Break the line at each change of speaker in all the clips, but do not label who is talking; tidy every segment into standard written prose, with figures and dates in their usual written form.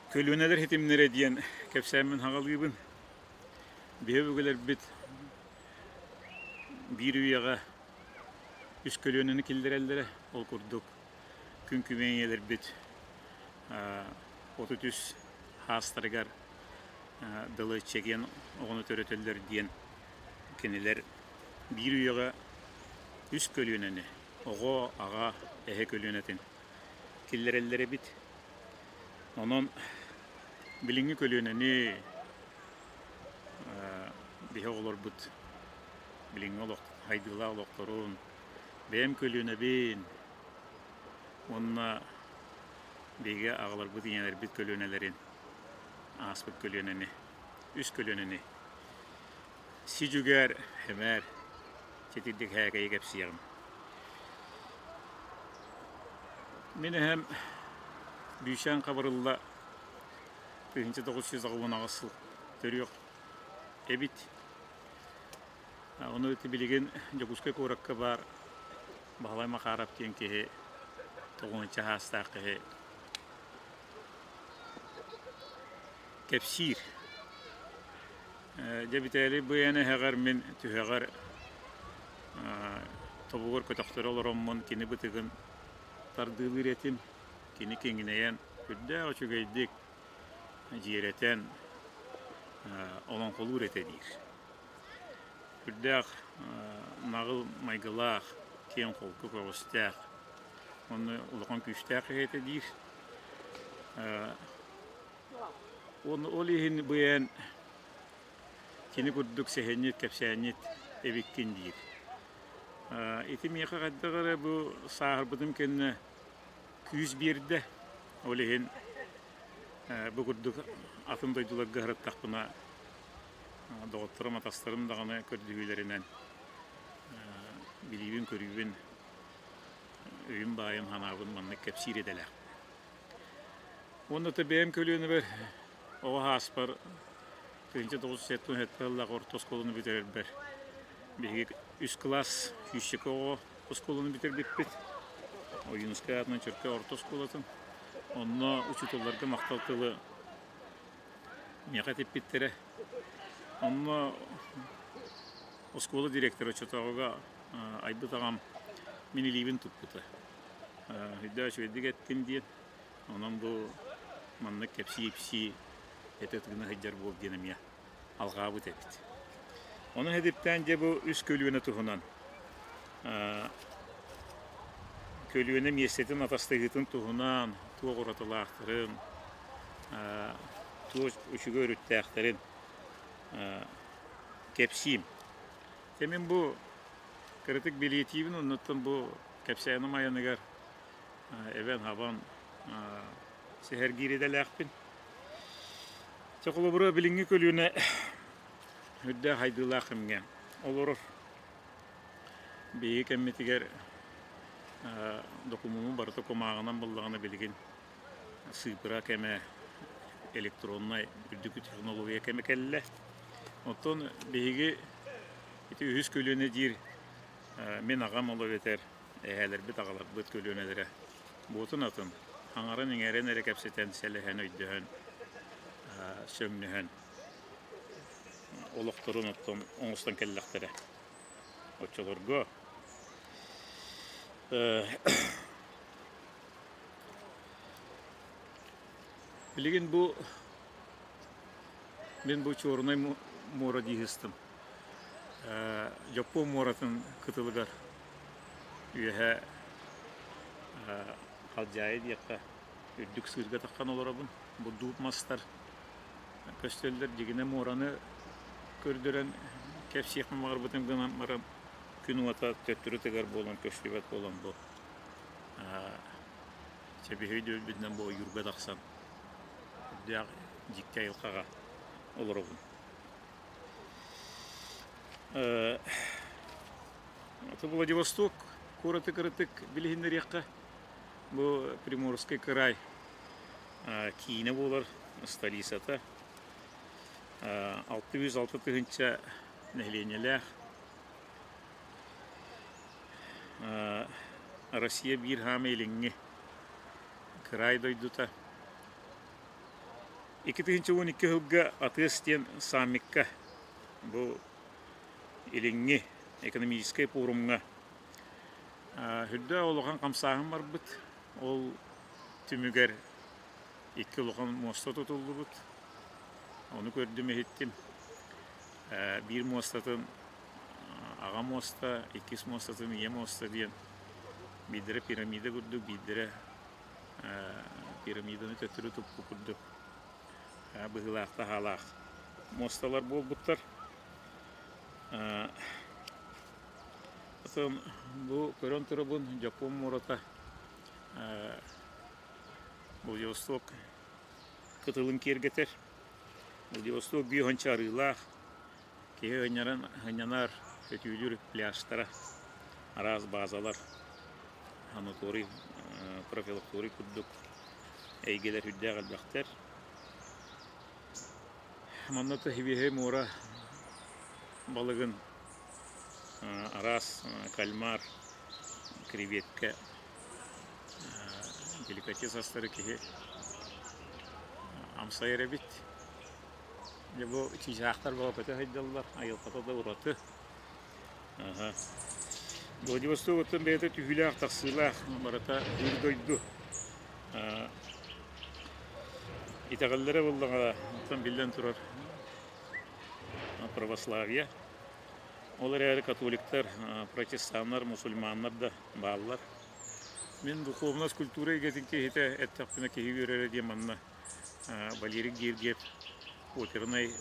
Көлүөнэлэр ситимнэрэ диэн кэпсээммин хаҕалыыбын. Биһи өбүгэлэрбит биир үйэҕэ үс көлүөнэни киллэрэллэрэ. Ол курдук күн күбэй ийэлэрбит 33 хаастарыгар дылы чэгиэн оҕону төрөтөллөр диэн кинилэр биир үйэҕэ үс көлүөнэни оҕо, аҕа, эһэ көлүөнэтин киллэрэллэр эбит. Онон билиҥҥи көлүөнэни биһи оҕолорбут билиҥҥи олох сайдыылаах олохторун, бэйэм көлүөнэбин уонна биһиги аҕаларбыт, ийэлэрбит көлүөнэлэрин ааспыт көлүөнэни, үс көлүөнэни си-дьүгээр, хэмээр ситирдик һээкэйи кэпсиэҕим. Мин эһэм Бүүчээн Хабырылла 1998 сыл төрүөх эбит. Ону ити билигин Дьокуускай куоракка баар Баһылай Махаров диэн киһи тоҕуһунча саастаах киһи кэпсиир. Дьэ Битээлий бу эн эһэҕэр мин түһэҕэр тобугар көтөхтөрө олороммун кини бытыгын тардыылыыр этим. Кини киҥинэйэн сүрдээх үчүгэйдик дьиэрэтэн олоҥхолуур этэ диир. Сүрдээх наҕыл майгылаах, киэҥ-холку көҕүстээх уонна улахан күүстээх киһи этэ диир. Уонна ол иһин бу эн кини курдук сэһэнньит, кэпсээнньит эбиккин диир. Ити миэхэ хайдах эрэ бу сааһырбытым кэннэ күүс биэрдэ. Ол иһин бу курдук атын дойдуларга сырыттахпына доҕотторум, атастарым даҕаны көрдөһүүлэринэн билиибин-көрүүбүн, өйүм баайын, санаабын маннык кэпсиир идэлээх. Уонна то бэйэм көлүөнэбэр оҕо сааспар 1977 сыллаах орто оскуоланы бүтэрэрбэр биһиги үс кылаас сүүсчэкэ оҕо оскуоланы бүтэрбиппит. Ойуунускай аатынан Чөркөөх орто оскуолатын. Онно учууталларга махтал тылы миэхэ этиппиттэрэ. Онно оскуола директора оччотооҕуга айбыт аҕам мин илиибин туппута. Өйдөөх үчүгэйдик эттим диэн. Онон бу маннык кэпсии-ипсии этэ тыына сылдьар буол диэн эмиэ алҕаабыт эбит. Ону хэдиптээн дьэ бу үс көлүөнэ туһунан көлүөнэ миэстэтин атастаһыытын туһунан туох уратылаахтарын, туох үчүгэй өрүттээхтэрин кэпсиим. Дьэ мин бу кыратык бэлиэтиибин оннуттан бу кэпсээним айаныгар эбэн-хабан сэһэргиир идэлээхпин. Чэ, холобура, билиҥҥи көлүөнэ үрдээх хайдыылаах кэмҥэ олорор. Биһиги кэммитигэр докумуону барыта кумааҕынан буллаҕына билигин сыыпыра кэмэ электроннай үрдүкү технология кэмэ кэллэ. Оттон биһиги ити үһүс көлүөнэ диир мин аҕам ол эбэтэр эһээлэрбит аҕаларбыт көлүөнэлэрэ буотун атын аҥарын-иҥэрин эрэ кэпсэтэн сэлэһэн өйдөһөн сөҥнөһөн олохторун оттон оҥостон кэллэхтэрэ оччолорго билигин бу мин бу Чуорунай муора дии сыстым Дьоппуон муоратын кытылыгар үөһэ халдьаайы диэххэ үрдүк сыырга таххан олоробун. Бу дууп мастар көстөллөр. Дьигинэ муораны көрдөрөн кэпсиэхпин баҕарбытым гынан баран күн уота төттөрү тыгар буолан көстүбэт буолан бу чэбиһэй дөйбүтүнэн бу ойуурга тахсан үрдээх дьикти айылҕаҕа олоробун. Владивосток куораты кыратык билиһиннэриэххэ. Бу Приморский кыраай киинэ буолар столицата. 606 тыһыынча нэһилиэнньэлээх. Россия биир хаама илиҥҥи кыраай дойдута. 2012 сылга Атыас диэн саммикка бу Илиҥҥи экономическай пуорумҥа сүрдээх улахан хамсааһын барбыт. Ол түмүгэр икки улахан муоста тутуллубут. Ону көрдүм-иһиттим. Биир муостатын аҕа муоста, иккис муостатын ийэ муоста диэн биирдэрэ пирамида курдук, биирдэрэ пирамиданы төттөрү туппут курдук быһыылаах-таһаалаах муосталар буолбуттар. Оттон бу көрөн турабын Дьоппуон муората Владивосток кытылын киэргэтэр. Владивосток биир уонча арыылаах, киһи ынньаран ынньанар, өтүүлүүр пляжтара, араас базалар, санаторий, профилакторий курдук эйгэлэр үрдээх элбэхтэр. Манна сибиэһэй муора балыгын араас кальмар, креветка, деликатес астары киһи амсайар эбит. Дьэ бу чыычаахтар бөҕө көтө сылдьаллар, айылҕата да ураты. Владивосток бэйэтэ түһүүлээх-тахсыылаах, барыта биир дойду. Итэҕэллэрэ буоллаҕына, оттон биллэн турар православие. Ол эрээри католиктар, протестаннар, мусульманнар да бааллар. Мин духовность культура эйгэтин киһитэ эттэхпинэ киһи үөрэрэ диэн манна Валерий Гергиев опернай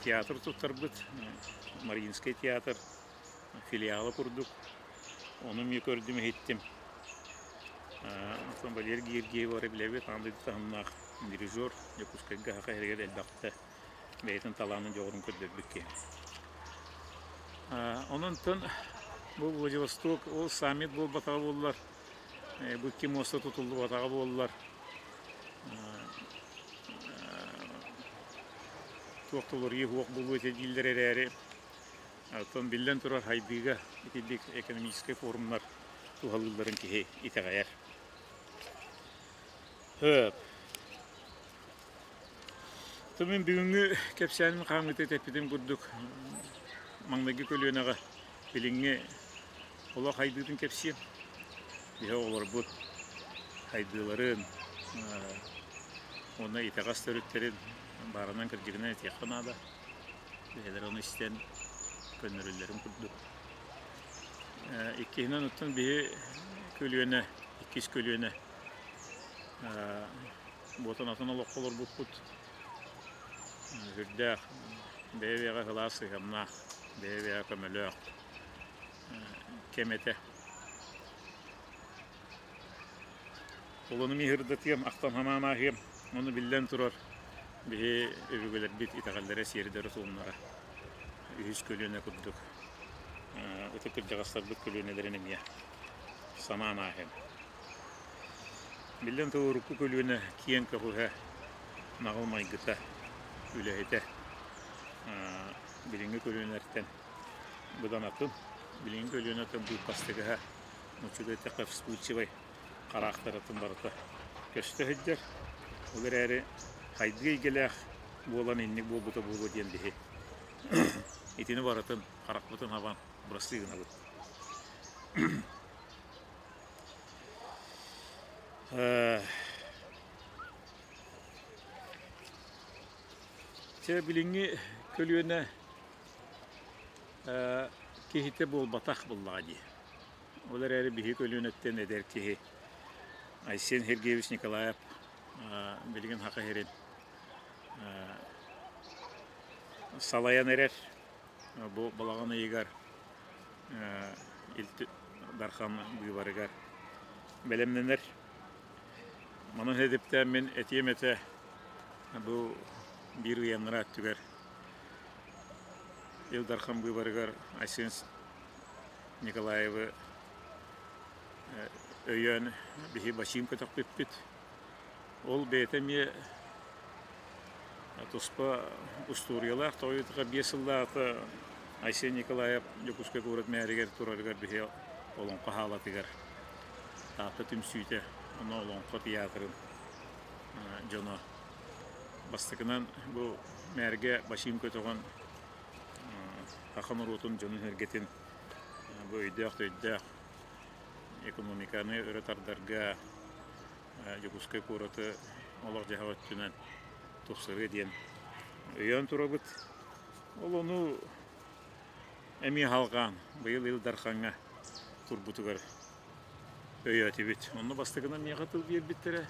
театр туттарбыт, Мариинскай театр филиала курдук. Ону эмиэ көрдүм-иһиттим. Оттон Валерий Гергиев эрэ билэбит, аан дойду таһымнаах дирижер, Дьокуускайга саха сиригэр элбэхтэ бэйэтин талаанын дьоҕурун көрдөрбүт киһи. Онон бу Владивосток ол саммит буолбатаҕа буоллар, бу икки муоста тутуллубатаҕа буоллар, туох да уларыйыы суох буолуо этэ дииллэр эрээри, оттон биллэн турар хайдыыга итинник экономическай форумнар туһалыылларын киһи итэҕэйэр. Мин бүгүҥҥү кэпсээним хаамыыта эппитим курдук маҥнайгы көлүөнэҕэ билиҥҥи олох хайдыытын кэпсиэм. Биһи оҕолорбут хайдыыларын уонна итэҕэс төрүттэрин баарынан кырдьыгынан этиэххэ наада. Бэйэлэрэ ону истэн көннөрүллэрин курдук. Иккиһинэн оттон биһи көлүөнэ, иккис көлүөнэ Буотан атын олоххо олорбуппут сүрдээх бэйэ-бэйэҕэ сылаас сыһыаннаах, бэйэ-бэйэҕэ көмөлөөх кэм этэ. Олону миһырдатыам, ахтан санаан ааһыам. Ону биллэн турар, биһи өбүгэлэрбит итэҕэллэрэ, сиэрдэрэ-туомнара үһүс көлүөнэ курдук ытык кырдьаҕастарбыт көлүөнэлэрин эмиэ санаан ааһыам. Биллэн турар, урукку көлүөнэ киэҥ көҕүһэ, наҕыл майгыта, үлэһитэ билиҥҥи көлүөнэлэртэн быдан атын. Билиҥҥи көлүөнэттэн быыппастыгаһа, нууччалыы эттэххэ, вспыльчивай хараахтаратын барыта көстө сылдьар. Ол эрээри хайдыы эйгэлээх буолан инник буолбута буолуо диэн биһи итини барытын харахпытын хабан бырастыы гынабыт. Чэ, билиҥҥи көлүөнэ киһитэ буолбатах буоллаҕа дии. Ол эрээри биһиги көлүөнэттэн эдэр киһи Айсен Сергеевич Николаев билигин Саха сирин салайан эрэр. Бу балаҕан ыйыгар Ил Дархан быыбарыгар бэлэмнэнэр. Манан эдиптээн мин этиэм этэ бу биир ыйаннара өттүгэр Ил Дархан быыбарыгар Айсен Николаевы өйөөн биһи бачыым көтөхпүппүт. Ол бэйэтэ эмиэ туспа устуоруйалаах тоҕо 5 сыллааҕыта Айсен Николаев Дьокуускай куорат мээригэр турарыгар биһи Олоҥхо хаалатыгар Таатта түмсүүтэ уонна Олоҥхо театрын. дьоно бастакынан бу мээргэ бачыым көтөҕөн саха норуотун дьонун-сэргэтин бу өйдөөх-төйдөөх экономиканы өрө тардарга Дьокуускай куораты олох-дьаһах өттүнэн тупсарыа диэн өйөөн турабыт. Ол ону эмиэ халҕаан быйыл Ил Дархаҥҥа турбутугар өйөөтүбүт. Онно бастакынан миэхэ тыл биэрбиттэрэ.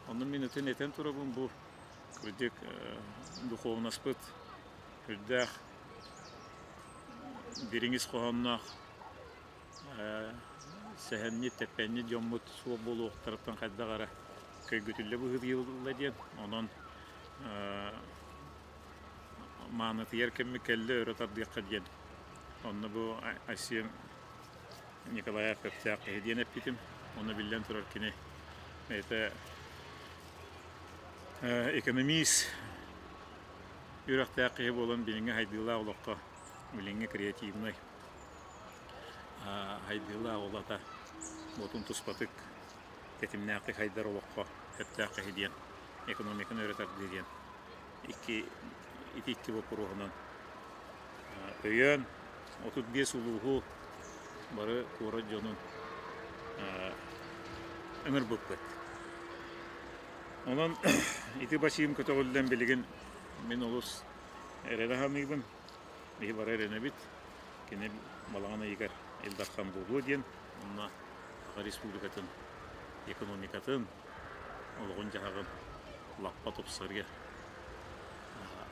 Онно мин ытын этэн турабын бу кырдьык духовнаспыт үрдээх дириҥ ис хоһоонноох сэһэнньит, тэппэнньит дьоммут суох буолуохтарыттан хайдах эрэ көйгүтүллэ быһыытыйылла диэн. Онон маанытыйар кэммит кэллэ өрө тардыахха диэн. Онно бу Айсен Николаев сөптөөх киһи диэн эппитим. Онно биллэн турар кини бэйэтэ экономист үөрэхтээх киһи буолан билиҥҥи сайдыылаах олоххо билиҥҥи креативнай сайдыылаах олата уотун туспатык тэтимнээхтик сайдар олоххо сөптөөх киһи диэн экономиканы өрө тардыы диэн икки ити икки боппуруоһунан өйөөн 35 улууһу бары куорат дьонун ыҥырбыппыт. Онон ити бачыым көтөҕүллэн билигин мин олус эрэнэ саныыбын. Биһи бары эрэнэбит. Кини балаҕан ыйыгар Ил Дархан буолуо диэн, онно Саха Республикатын экономикатын, олоҕун-дьаһаҕын лаппа тупсарыа.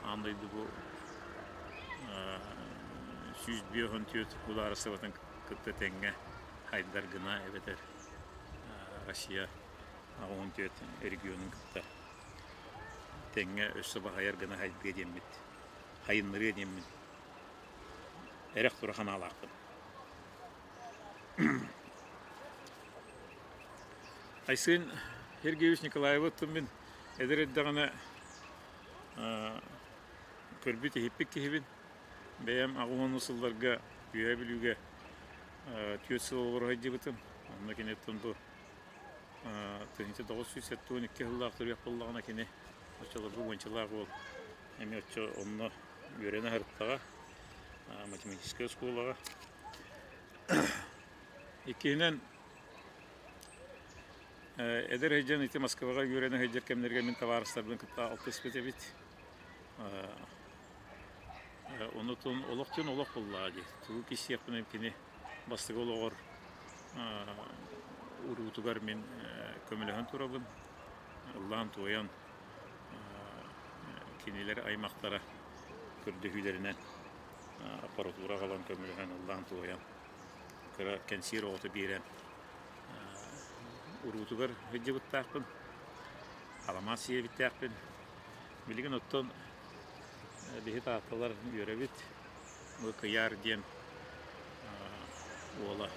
Аан дойду бу 154 судаарыстыбатын кытта тэҥҥэ хайдар гына эбэтэр Россия 84 регионун кытта тэҥҥэ өссө баһыйар гына хайдыа диэммит, хайыннарыа диэммин эрэх-тура санаалаахпын. Айсен Сергеевич Николаевы мин эдэр эрдэҕинэ көрбүт-иһиппит киһибин. Бэйэм 80 сылларга Үөһээ Бүлүүгэ түөрт сыл олоро сылдьыбытым. Онно киниттэн бу 1972 сыллаах төрүөх буоллаҕына кини оччолорго уончалаах уол эмиэ оччо онно үөрэнэ сырыттаҕа математическай оскуолаҕа. Иккиһинэн эдэр сылдьан ити Москваҕа үөрэнэ сылдьар кэмнэргэ мин табаарыстарбын кытта алтыспыт эбит. Онутун олох диэн олох буоллаҕа дии. Тугу кистиэхпинэй кини бастакы олоҕор уруутугар мин көмөлөһөн турабын. Ыллаан-туойан кинилэр аймахтара көрдөһүүлэринэн аппаратура аҕалан көмөлөһөн ыллаан-туойан кыра кэнсиэр оҕото биэрэн уруутугар сылдьыбыттаахпын, аламаас сиэбиттээхпин. Билигин оттон биһи таатталар үөрэбит. Бу Кыйаар диэн уола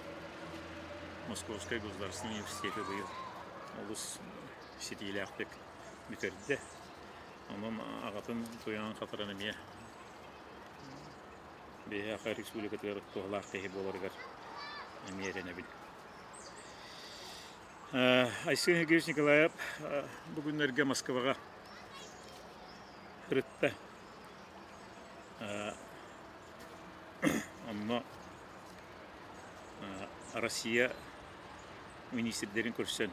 Московскай государственный университеты быйыл олус ситиилээхтик бүтэрдэ. Онон аҕатын туйаҕын хатаран эмиэ биһиэхэ республикатыгар туһалаах киһи буоларыгар эмиэ эрэнэбин. Айсен Сергеевич Николаев бу күннэргэ Москваҕа сырытта. Онно Россия министрдэрин көрсөн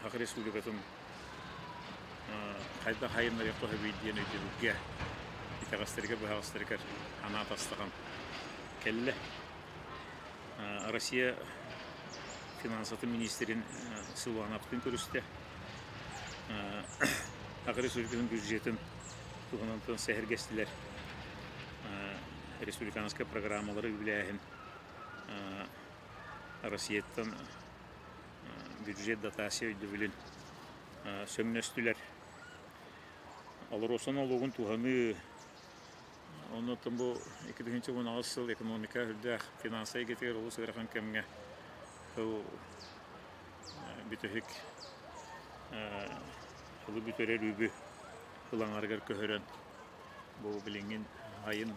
Саха Республикатын хайдах хайыннарыахха сөбүй диэн өйдөбүлгэ итэҕэстэригэр-быһаҕастарыгар санаа тастахан кэллэ. Россия финансатын министрин Сылуановтыын көрүстэ. Саха Республикатын бюджетын туһунан сэһэргэстилэр. Республиканскай программалары үбүлээһин Россияттан бюджет дотация өйдөбүлүн сөҥнөстүлэр. АЛРОСА нолуогун туһаныы Оннуттан бу 2018 сыл экономика үрдээх финанса эйгэтигэр олус ыарахан кэмҥэ сыл бүтэһик сылы бүтэрэр үбү сыл аҥарыгар көһөрөн бу билиҥҥин айын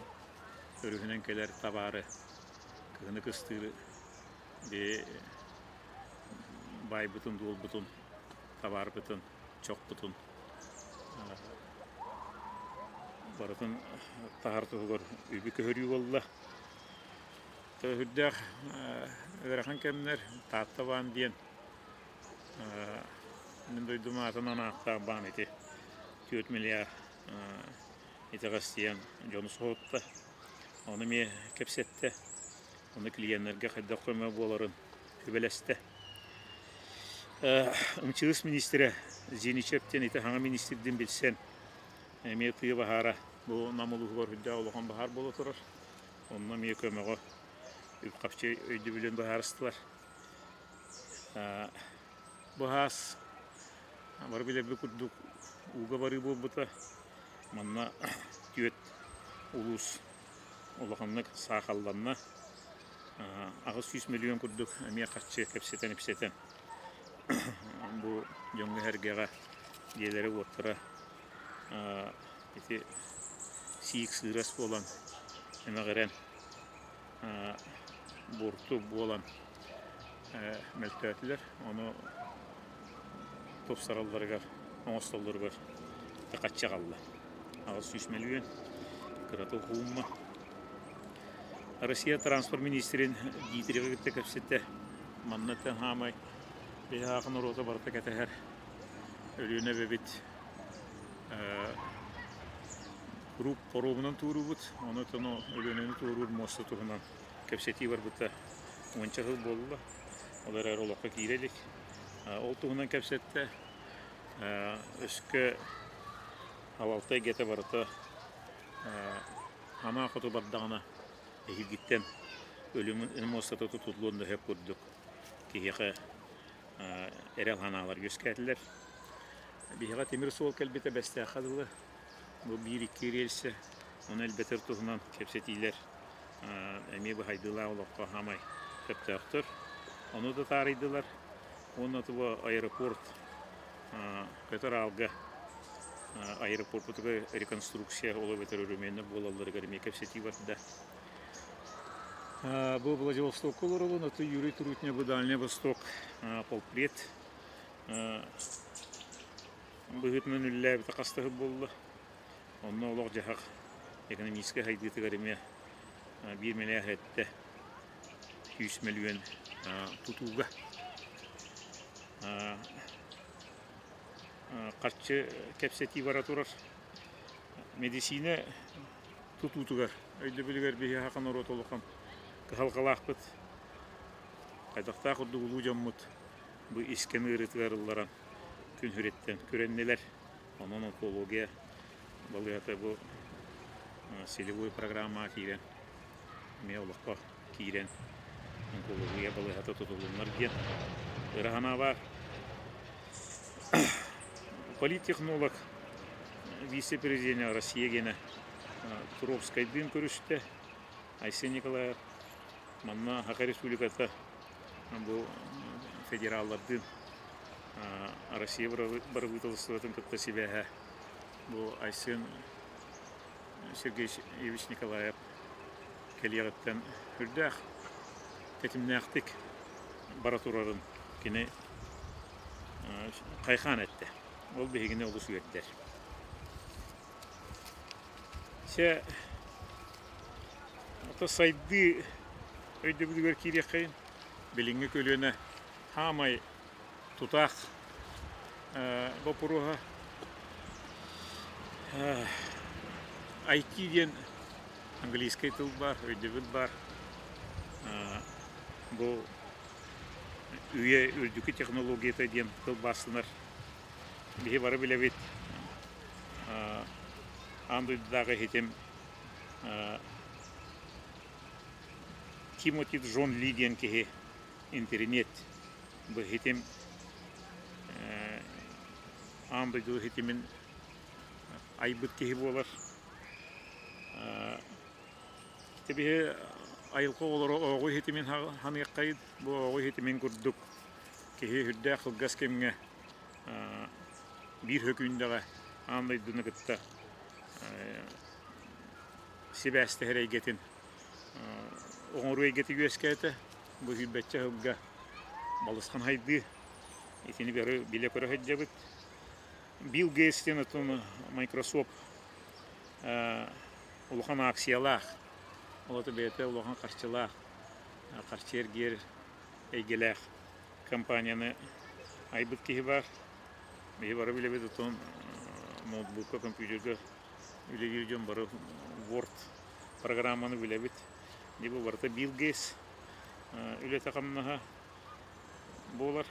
өрүһүнэн кэлэр табаары кыһыны кыстыыры бэйэ баайбытын-дуолбутун. табаарбытын, чохпутун барытын таһар туһугар үбү көһөрүү буолла. Үрдээх ыарахан кэмнэр Таатта баан диэн мин дойдум аатынан ааттаах баан ити 4 миллиард итэҕэстийэн дьону соһутта. Ону эмиэ кэпсэттэ. Ону клиеннэргэ хайдах көмө буоларын сүбэлэстэ. МЧС министрэ Зиничев диэн ити саҥа министрдин билсэн эмиэ тыа баһаара бу Нам улууһугар үрдээх улахан баһаар буола турар. Онно эмиэ көмөҕө үп-харчы өйдөбүлүн быһаарыстылар. Бу саас бары билэрбит курдук ууга барыы буолбута. Манна түөрт улуус улаханнык саахалланна. 800 миллион курдук эмиэ харчы кэпсэтэн-ипсэтэн бу дьоҥҥо-сэргэҕэ дьиэлэрэ-уоттара ити сиик сыырас буолан эмэҕирэн буорту буолан мөлтөөтүлэр. Ону тупсаралларыгар, оҥостоллоругар харчы аҕалла. 800 мөлүйүөн кырата уһуумма. Россия транспорт министрин Дмитриевы кытта кэпсэттэ. Манна хаамай биһиги норуота барыта кэтэһэр. Өлүөнэ эбэбит куруук паромунан туоруубут. Ону Өлүөнэни туоруур муоста туһунан кэпсэтии барбыта уонча сыл буолла. Ол эрээри олоххо киирэ илик. Ол туһунан кэпсэттэ. Өскө салалта эйгэтэ барыта Анаа хоту бардаҕына эһиилгиттэн өлүмүн муостата тутуллуон да сөп курдук киһиэхэ эрэл санаалар үөскээтилэр. Биһиэхэ тимир суол кэлбитэ Бэстээххэ дылы. Бу биир-икки рельсэ, ону элбэтэр туһунан кэпсэтиилэр эмиэ быһайдыылаах олоххо саамай сөптөөхтөр. Ону да таарыйдылар. Уонна туга аэропорт көтөр аалга аэропорпутугар реконструкция ол эбэтэр өрөмүөннэр буолалларыгар эмиэ кэпсэтии барда. Бу Владивостокка олоробун, аты Юрий Трутня бу Дальний Восток полпред быһыытынан үлэлээбитэ хастаһы буолла. Онно олох-дьаһах экономическай сайдыытыгар эмиэ биир мэлээх эттэ 100 мөлүйүөн тутууга харчы кэпсэтии бара турар. Медицина тутуутугар өйдөбүлүгэр биһиги саха норуота улахан кыһалҕалаахпыт. Хайдахтаах курдук улуу дьоммут бу искэн ыарыытыгар ылларан күн сириттэн күрэннилэр. Онон онкология балыыһата бу целевой программаҕа киирэн эмиэ олоххо киирэн онкология балыыһата тутулуннар диэн ыра санаа баар. Политтехнолог вице-президенэ Россия гена Туровскайдыын көрүстэ. Айсен Николаев манна Саха Республиката бу федераллардыын Россия бырабыыталыстыбатын кытта сибээһэ бу Айсен Сергеевич Николаев кэлиэҕиттэн үрдээх тэтимнээхтик бара турарын кини хайхаан эттэ. Ол биһигини олус үөрдэр. Чэ, ото сайдыы өйдөбүлүгэр киириэххэйин. Билиҥҥи көлүөнэ хаамай тутаах боппуруоһа IT диэн английскай тыл баар, өйдөбүл баар. Бу үйэ үрдүкү технологията диэн тылбаастанар. Биһи бары билэбит аан дойдутааҕы иһитим Тимоти Джон Ли диэн киһи интэриниэт бу иһитим аан дойду иһитимин айбыт киһи буолар. Ити биһи айылҕа оҕолоро ооҕу иһитимин ханыаххайын, бу ооҕу иһитимин курдук киһи үрдээх кылгас кэмҥэ биир хөкүүндэҕэ аан дойдуну кытта сибээстэһэр эйгэтин оҥоруу эйгэтэ үөскээтэ. Бу сүүрбэччэ сылга балысхан хайдыы. Итини бары билэ-көрө сылдьабыт. Билл Гейтс диэн оттон Microsoft улахан акциялаах, ол ата бэйэтэ улахан харчылаах, харчы эргиэр эйгэлээх компанияны айбыт киһи баар. Биһи бары билэбит оттон ноутбукка, компьютерга үлэлиир дьон бары Word программаны билэбит. Дьэ бу барыта Билл Гейтс үлэтэ-хамнаһа буолар.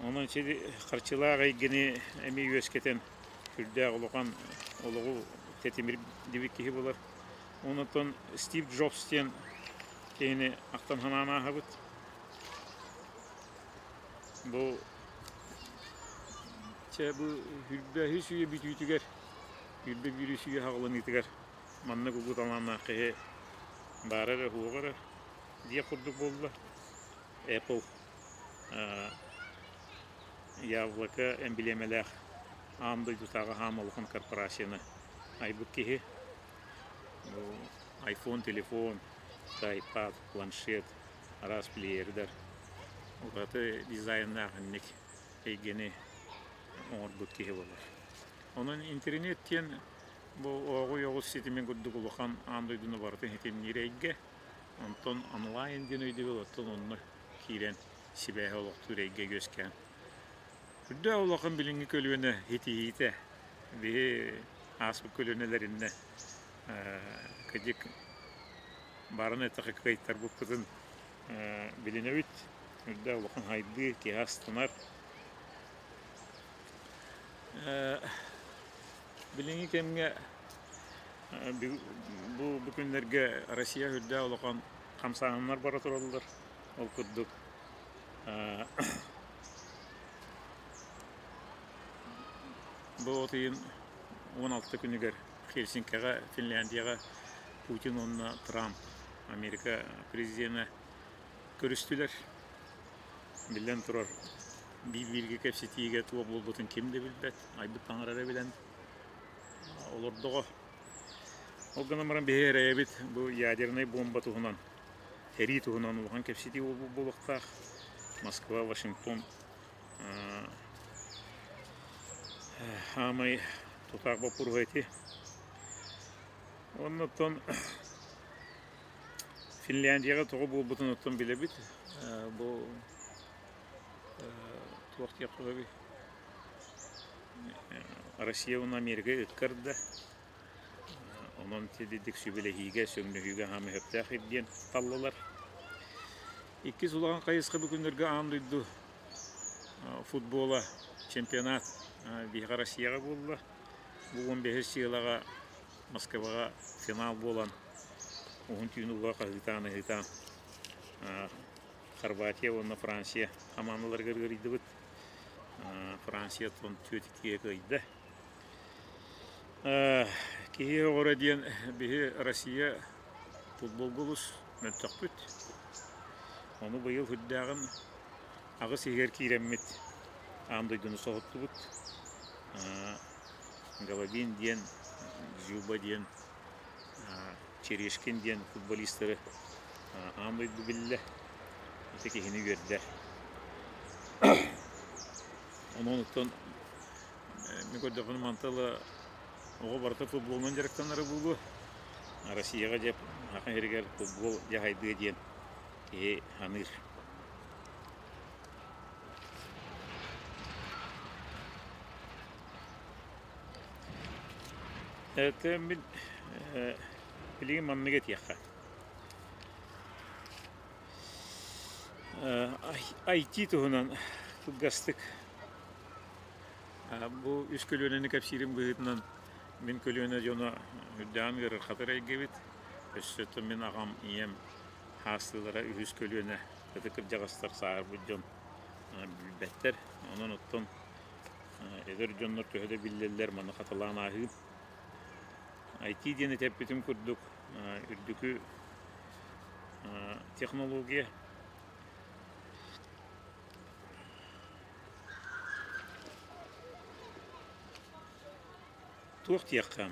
Онон сири харчылаах эйгэни эмиэ үөскэтэн сүрдээх улахан олоҕу тэтимирдибит киһи буолар. Онтон Стив Джобс диэн киһини ахтан санаан ааһабыт. Бу чэ бу үрбэһис үйэ бүтүүтүгэр, үрбэ биирис үйэ хаҕыланыытыгар маннык улуу талааннаах киһи баара эрэ, суоҕа эрэ диэх курдук буолла. Apple яблоко эмблемэлээх аан дойдутааҕы хаам улахан корпорацияны айбыт киһи. iPhone телефон, iPad, планшет, араас плеердэр ураты дизайннаах инник эйгэни оҥорбут киһи буолар. Онон интернет диэн бу ооҕуй оҕус ситимин курдук улахан аан дойдуну барытын ситимниир эйгэ. Онтон онлайн диэн өйдөбүл оттон онно киирэн сибээһи олохтуур эйгэ үөскээн. Үрдээх улахан билиҥҥи көлүөнэ итиһиитэ биһи ааспыт көлүөнэлэриннэ кыдьык баарын эттэххэ кыайтарбыппытын билинэбит. Үрдээх улахан хайдыы, киһи астынар. Билиҥҥи кэмҥэ бу бу күннэргэ Россия үрдээх улахан хамсааһыннар бара тураллар. Ол курдук бу от ыйын 16 күнүгэр Хельсинкиҕэ, Финляндияҕа Путин уонна Трамп, Америка президенэ көрүстүлэр. Биллэн турар, биир-бииргэ кэпсэтиигэ туох буолбутун ким да билбэт, айбыт таҥара эрэ билэн олордоҕо. Ол гынан баран биһи эрэйэбит бу ядернай буомба туһунан, сэрии туһунан улахан кэпсэтии буолбут буолуохтаах. Москва, Вашингтон хаамай тутаах боппуруоһа ити. Оннуттан Финляндияҕа тоҕо буолбутун оттон билэбит. Бу туох диэххэ сөбүй? Россия уонна Америка ыккарда. Онон тидидик сүбэлэһиигэ, сөҥнөһүүгэ хаамыы сөптөөх диэн таллылар. Иккис улахан хайысха бу күннэргэ аан дойду футбола чемпионат биһиэхэ Россияҕа буолла. Бу 15 сыалаҕа Москваҕа финал буолан уһун түүн ууга хаһыытаан-ыһыытаан Хорватия уонна Франция хамаандаларыгар ыарыйдыбыт. Франция түөрт иккигэ кыайда. Киһи оҕоро диэн биһи Россия футболга олус мөлтөхпүт. Ону быйыл сүрдээҕин аҕыс иһигэр киирэммит аан дойдуну соһуттубут. Головин диэн, Дзюба диэн, Черешкин диэн футболистары аан дойду биллэ. Ити киһини үөрдэр. Онон оттон мин көрдөхпүнэ мантан ыла оҕо барыта футболунан дьарыктанара буолуо. Россияҕа дьэ саха сиригэр футбол дьаһайдыа диэн киһи саныыр. Это мин билигин маннык этиэххэ. IT туһунан кылгастык бу үс көлүөнэни кэпсиирим быһыытынан мин көлүөнэ дьоно үрдээн ыарырҕатар эйгэбит. Өссө мин аҕам, ийэм хаастыылара үһүс көлүөнэ ытык кырдьаҕастар сааһырбыт дьон билбэттэр. Онон оттон эдэр дьоннор төһө да биллэллэр маны хатылаан ааһыым. IT диэн этэппитим курдук үрдүкү технология туох диэххэ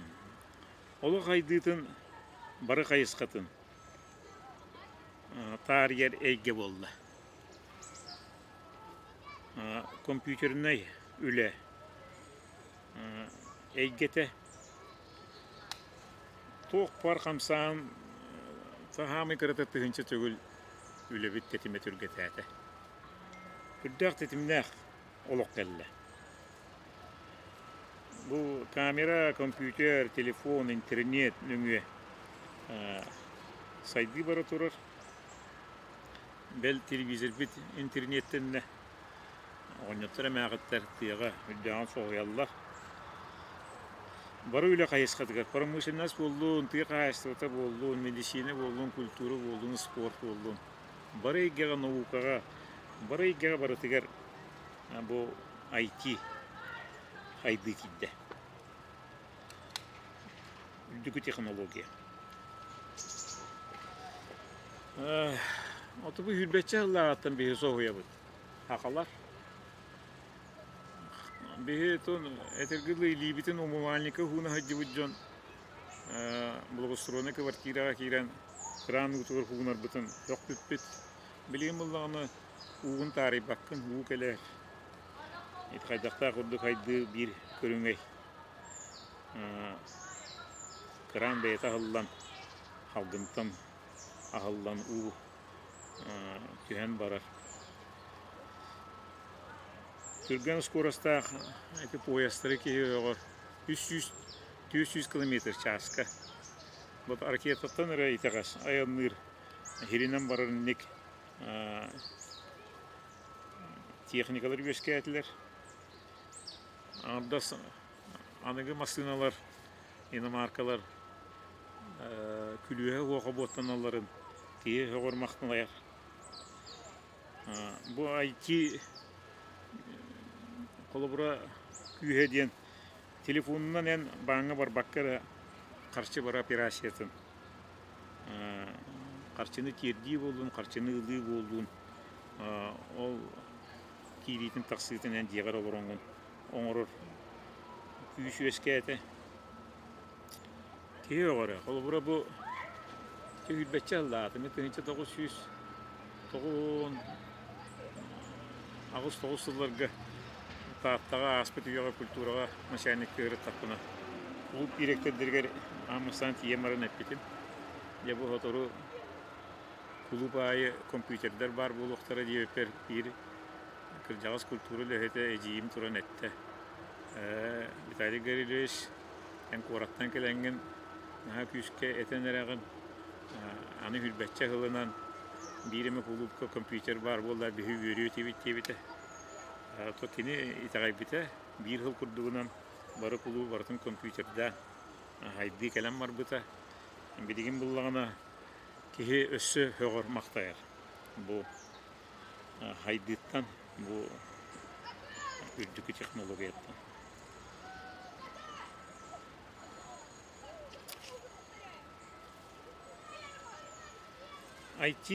олох айдыытын бары хайысхатын таарыйар эйгэ буолла. Компьютернай үлэ эйгэтэ туох баар хамсаан саамай кырата тыһыынча төгүл үлэбит тэтимэ түргэтээтэ. Үрдээх тэтимнээх олох кэллэ. Бу камера, компьютер, телефон, интернет нөҥүө сайдыы бара турар. Бэл телевизорбит интернеттэннэ. Оҕонньоттор эмээхиттэр тыаҕа үрдээҕин соһуйаллар. Бары үлэ хайысхатыгар промышленность буоллун, тыа хаһаайыстыбата буоллун, медицина буоллун, культура буоллун, спорт буоллун. Бары эйгэҕэ, наукаҕа, бары эйгэҕэ барытыгар бу IT хайдыы киирдэ. Үрдүкү технология. Оту бу сүүрбэччэ сыллааҕыттан биһи соһуйабыт. Хахалар. Биһи тун этэргэ дылы илиибитин умывальникка ууна сылдьыбыт дьон благоустроеннай квартираҕа киирэн кран уутугар уунарбытын сөхпүппүт. Билигин буллаҕына уугун таарыйбаккын, уу кэлэр. Ити хайдахтаах курдук хайдыы биир көрүҥэй. Кран бэйэтэ аһыллан, халгынтан аһыллан уу түһэн барар. Түргэн скоростаах ити поездтары киһи өҕөр 300 400 километр чааска. Вот ракетаттан эрэ итэҕэс айанныыр иһиринэн барар инник техникалар үөскээтилэр. Аҥардас аныгы массыыналар, иномаркалар күлүүһэ уоха буоттаналларын киһи сөҕөр махтанайар. Бу IT холобура күүһэ диэн телефонунан эн бааҥҥа барбакка эрэ харчы бара операциятын харчыны тиэрдии буоллун, харчыны ылыы буоллун, ол киириитин тахсыытын эн дьиэҕэр олороҥҥун оҥорор күүс үөскээтэ. Киһи өҕөрө. Холобура бу сүүрбэччэ сыллаатым, 1998 сылларга Тааттаҕа ааспыт үйэҕэ культураҕа начальниктыы ырыттахпына кулууп дириэктэрдэригэр аан бастаан тиийэн баран эппитим. Дьэ бу сотору кулууп аайы компьютердар баар буолуохтара диэбиппэр биир кырдьаҕас культура үлэһитэ эдьиийим туран эттэ: «Ээ, Виталий Гаврильевич, эн куораттан кэлэҥҥин наһаа күүскэ этэн эрэҕин, аны сүүрбэччэ сылынан биир эмэ кулуупка компьютер баар буолла биһи үөрүө этибит» диэбитэ. То кини итэҕэйбитэ, биир сыл курдугунан бары кулууп барытын компьютердаан хайдыы кэлэн барбыта. Билигин буллаҕына киһи өссө сөҕөр-махтайар. Бу хайдыыттан, бу үрдүкү технологияттан. IT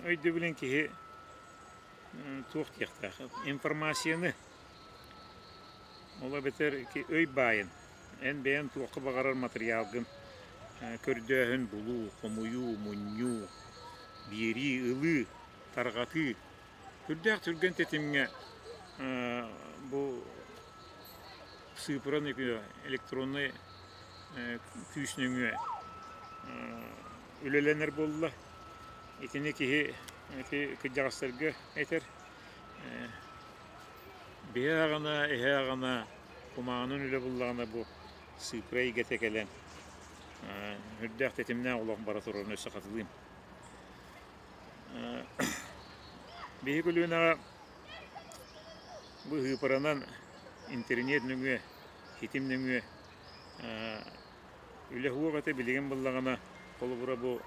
өйдөбүлүн киһи туох диэхтээх информацияны ол эбэтэр өй баайын эн бэйэн туохха баҕарар матырыйаалгын көрдөөһүн булуу, хомуйуу, мунньуу, биэрии, ылыы, тарҕатыы Үрдээх түргэн тэтимҥэ бу сыыппара нөҥүө электроннай күүс нөҥүө үлэлэнэр буолла. Итини киһи ити кырдьаҕастарга этэр. Биһи аҕана, эһэ аҕана кумааҕынан үлэ буллаҕына бу сыыппара эйгэтэ кэлэн үрдээх тэтимнээх олох бара турарын өссө хатылыым. Биһиги көлүөнэҕэ быһыыпаранан интэриниэт нөҥүө, ситим нөҥүө үлэ суох этэ. Билигин буоллаҕына, холобура бу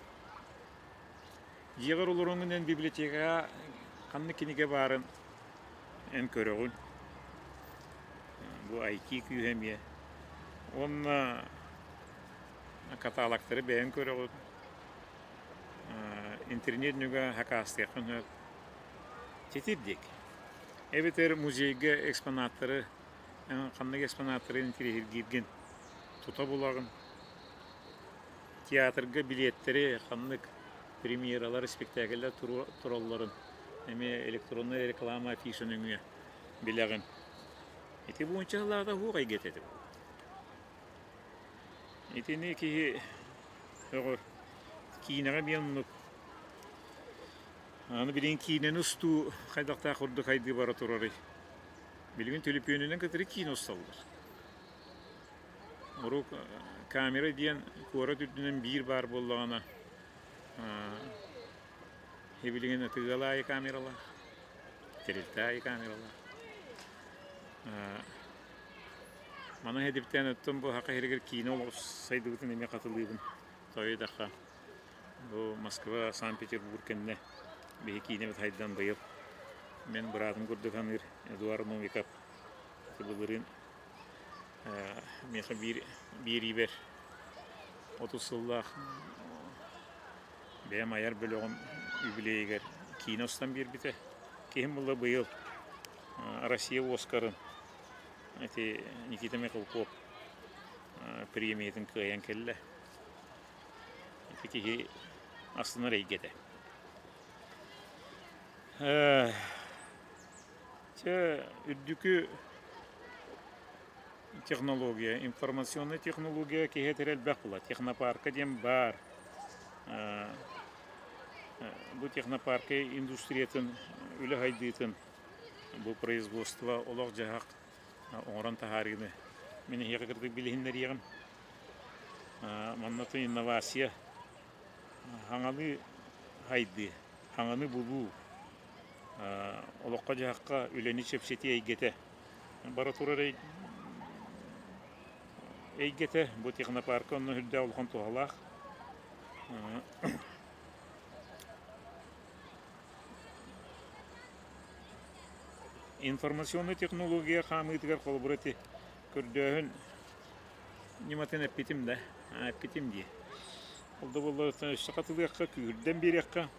дьиэҕэр олороҥҥун эн библиотекаҕа ханнык кинигэ баарын эн көрөҕүн. Бу IT күүһэ эмиэ. Уонна каталогтары бэйэҥ көрөҕүн. Интернет нөҥүө хакаастыаххын сөп. Титирдик. Эбэтэр музейга экспонаттары, ханнык экспонаттары интириэһиргииргин тута булаҕын. Театрга билиэттэри ханнык премьералар, спектакльлэр туралларын Эмиэ электроннай реклама афиша нөҥүө билэҕин. Ити буонча сыллааҕыта суох эйгэтэ этэ. Итини киһи өҕөр киинэҕэ эмиэ оннук. Аны билигин киинэни устуу хайдахтаах курдук хайдыы бара турарый? Билигин төлөпүөнүнэн кытары киинэ усталлар. Урук камера диэн куорат үрдүнэн биир баар буоллаҕына, билигин ытыгыал аайы камералаах, тэрилтэ аайы камералаах. Маны эдиптээн оттон бу саха сиригэр киинэ олох сайдыбытын эмиэ хатылыыбын. Тоҕо бу Москва, Санкт-Петербург кэннэ биһи киинэбит хайдан быйыл мин быраатым курдук саныыр Эдуард Новиков былырыын миэхэ биир биэриибэр 30 сыллаах бэйэм айар бөлөҕүм юбилейыгар киинэ устан биэрбитэ. Киһим буолла быйыл Россия Оскарын ити Никита Михалков премиятын кыайан кэллэ. Ити киһи астынар эйгэтэ. Чэ, үрдүкү технология, информационнай технология киһи этэрэ элбэх буолар. Технопарка диэн баар. Бу технопарка индустриятын, үлэ сайдыытын, бу производство, олох-дьаһах оҥорон таһаарыыны мин эһиэхэ кырдьык билиһиннэриэҕим. Манна инновация, хаҥалыы сайдыы, хаҥаны булуу, олоххо-дьаһахха үлэни чэпчэтии эйгэтэ бара турар эйгэтэ. Бу технопарка онно сүрдээх улахан туһалаах. Информационнай технология хаамыытыгар холобура ити көрдөөһүн ньыматын эппитим да, эппитим дии. Ол да буоллар өссө хатылыахха, күүһүрдэн биэриэххэ,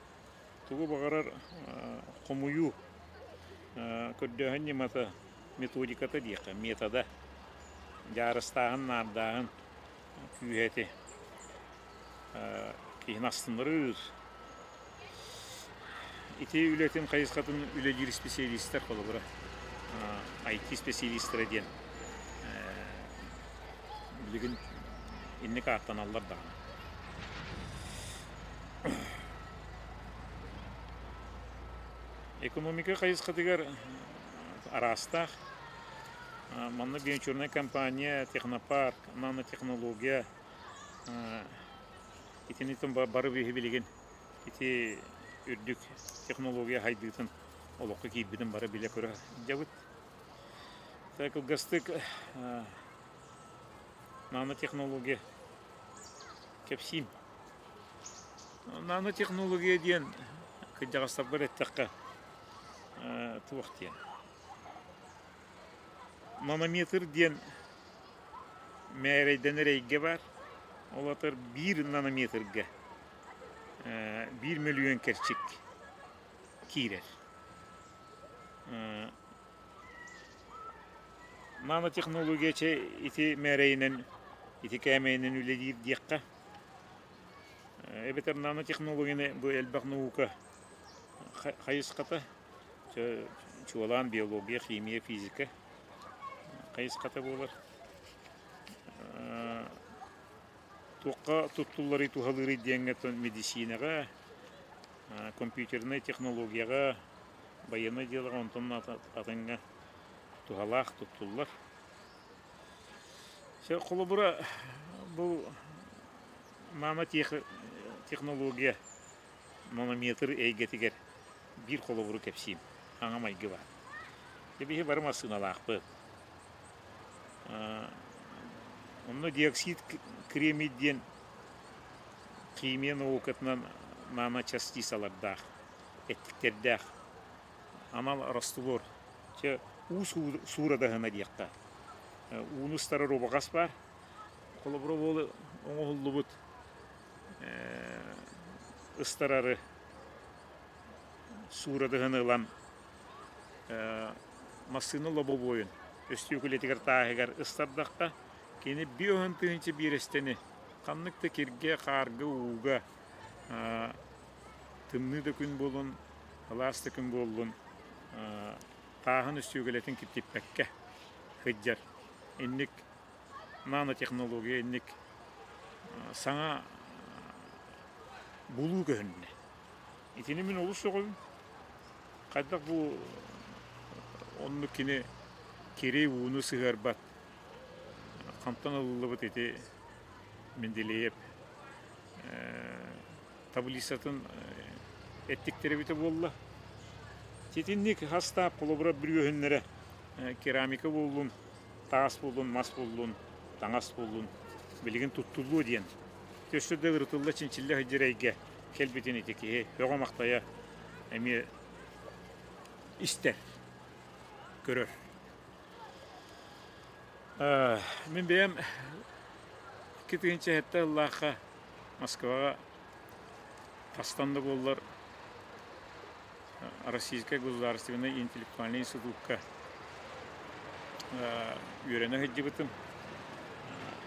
тугу баҕарар хомуйуу, көрдөөһүн ньымата, методиката диэххэ, метода, дьаарыстааһын, наардааһын күүһэ ити киһини астыннарар. Ити үлэтин хайысхатын үлэлиир специалистар холобура IT специалистара диэн билигин инник ааттаналлар даҕаны. Экономика хайысхатыгар араастаах. Манна венчурная компания, технопарк, нанотехнология итини бары биһи билигин ити үрдүк технология хайдыытын олоххо киирбитин бары билэ-көрө сылдьабыт. Кылгастык нанотехнология кэпсиим. Нанотехнология диэн кырдьаҕастарбар эттэххэ туох диэн Нанометр диэн мээрэйдэнэр эйгэ баар. Ол аатар биир нанометрга 1 мөлүйүөн кэрчик киирэр. Нанотехнология чэ ити мээрэйинэн, ити кээмэйинэн үлэлиир диэххэ. Эбэтэр нанотехнологияны бу элбэх наука хайысхата чуолаан биология, химия, физика хайысхата буолар. Туохха туттулларый, туһалыырый диэҥҥэ медицинэҕэ, компьютернай технологияҕа, байыаннай дьыалаҕа онтон атыҥҥа туһалаах туттуллар. Холобура, бу нанотехнология нанометр эйгэтигэр биир холобуру кэпсиим. Хаҥа майгы баар. Дьэ биһи бары массыыналаахпыт. Онно диоксид кремний диэн химия наукатынан наночастицалардаах, эттиктэрдээх анал раствор. Чэ, уу суурадаһына диэххэ. Ууну ыстарар убаҕас баар. Холобура, ол оҥоһуллубут ыстарары суурадаһын ылан массыына лобовойун өстүөкүлэтигэр тааһыгар ыстардахха, кини 50 тыһыынча биэрэстэни ханнык да киргэ, хаарга, ууга тымныы да күн буолун. Алаас да күн буоллун, тааһын үстүүгэлэтин киртиппэккэ сылдьар. Инник нанотехнология инник саҥа булуу көһүннэ. Итини мин олус сөҕөбүн. Хайдах бу оннук кини кири ууну сыһыарбат хантан ылыллыбыт ити Менделеев таблицатын эттиктэрэ эбитэ буолла. Итинник хастаап холобура бүрүөһүннэрэ керамика буоллун, таас буоллун, мас буоллун, таҥас буоллун билигин туттуллуо диэн өссө да ырытылла чинчиллэ сылдьар эйгэ кэлбитин ити киһи сөҕө-махтайа эмиэ истэр, көрөр. Мин бэйэм 2007 сыллаахха Москваҕа тастан да буоллар Российскай государственнай интеллектуальнай институкка үөрэнэ сылдьыбытым.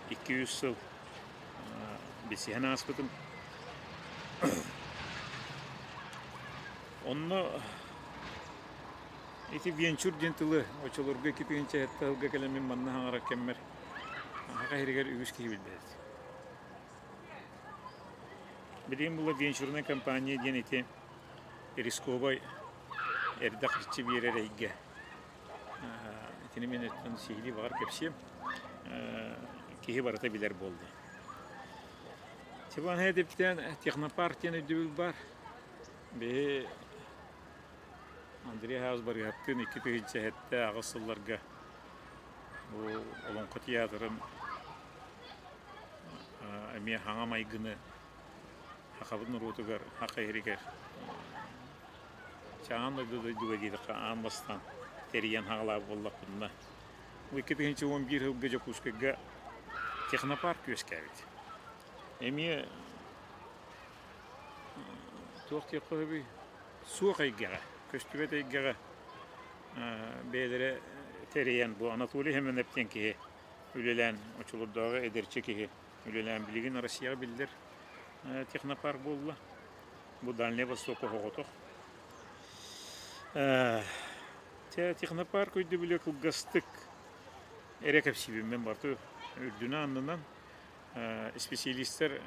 200 сыл билсиһэн ааспытым. Онно ити венчур диэн тылы оччолорго 2007 сылга кэлэн мин манна хаҥарар кэммэр Саха сиригэр үгүс киһи билбэт. Билигин була венчурнай компания диэн ити рисковай эрдэ харчы биэрэр эйгэ. Итини мин өттүн сиһилии баҕар кэпсиэм. Киһи барыта билэр буолла. Тиван Хэдиптэн технопарк диэн өйдөбүл бар. Биһи Андрей Хаус Барыһаттыын 2007 сылларга бу Олоҥхо театрын эмиэ хаҥа майгыны сахабыт норуотугар, саха иһиригэр чаан дойду дойдуга диэтэххэ аан бастаан тэрийэн хаҕалаабыт буоллахпытына, бу 2011 сылга Дьокуускайга технопарк үөскээбит. Эмиэ туох диэххэ сөбүй? Суох эйгэҕэ, көстүбэт эйгэҕэ бэйэлэрэ тэрийэн бу Анатолий Семенов диэн киһи үлэлээн, оччолордооҕу эдэрчи киһи үлэлээн билигин Россияҕа биллэр технопарк буолла. Бу Дальний Восток оһоҕотох. Чэ, технопарк өйдөбүлэ кылгастык эрэ кэпсиибин мен барыта үрдүнэн-аннынан исписэлиистэр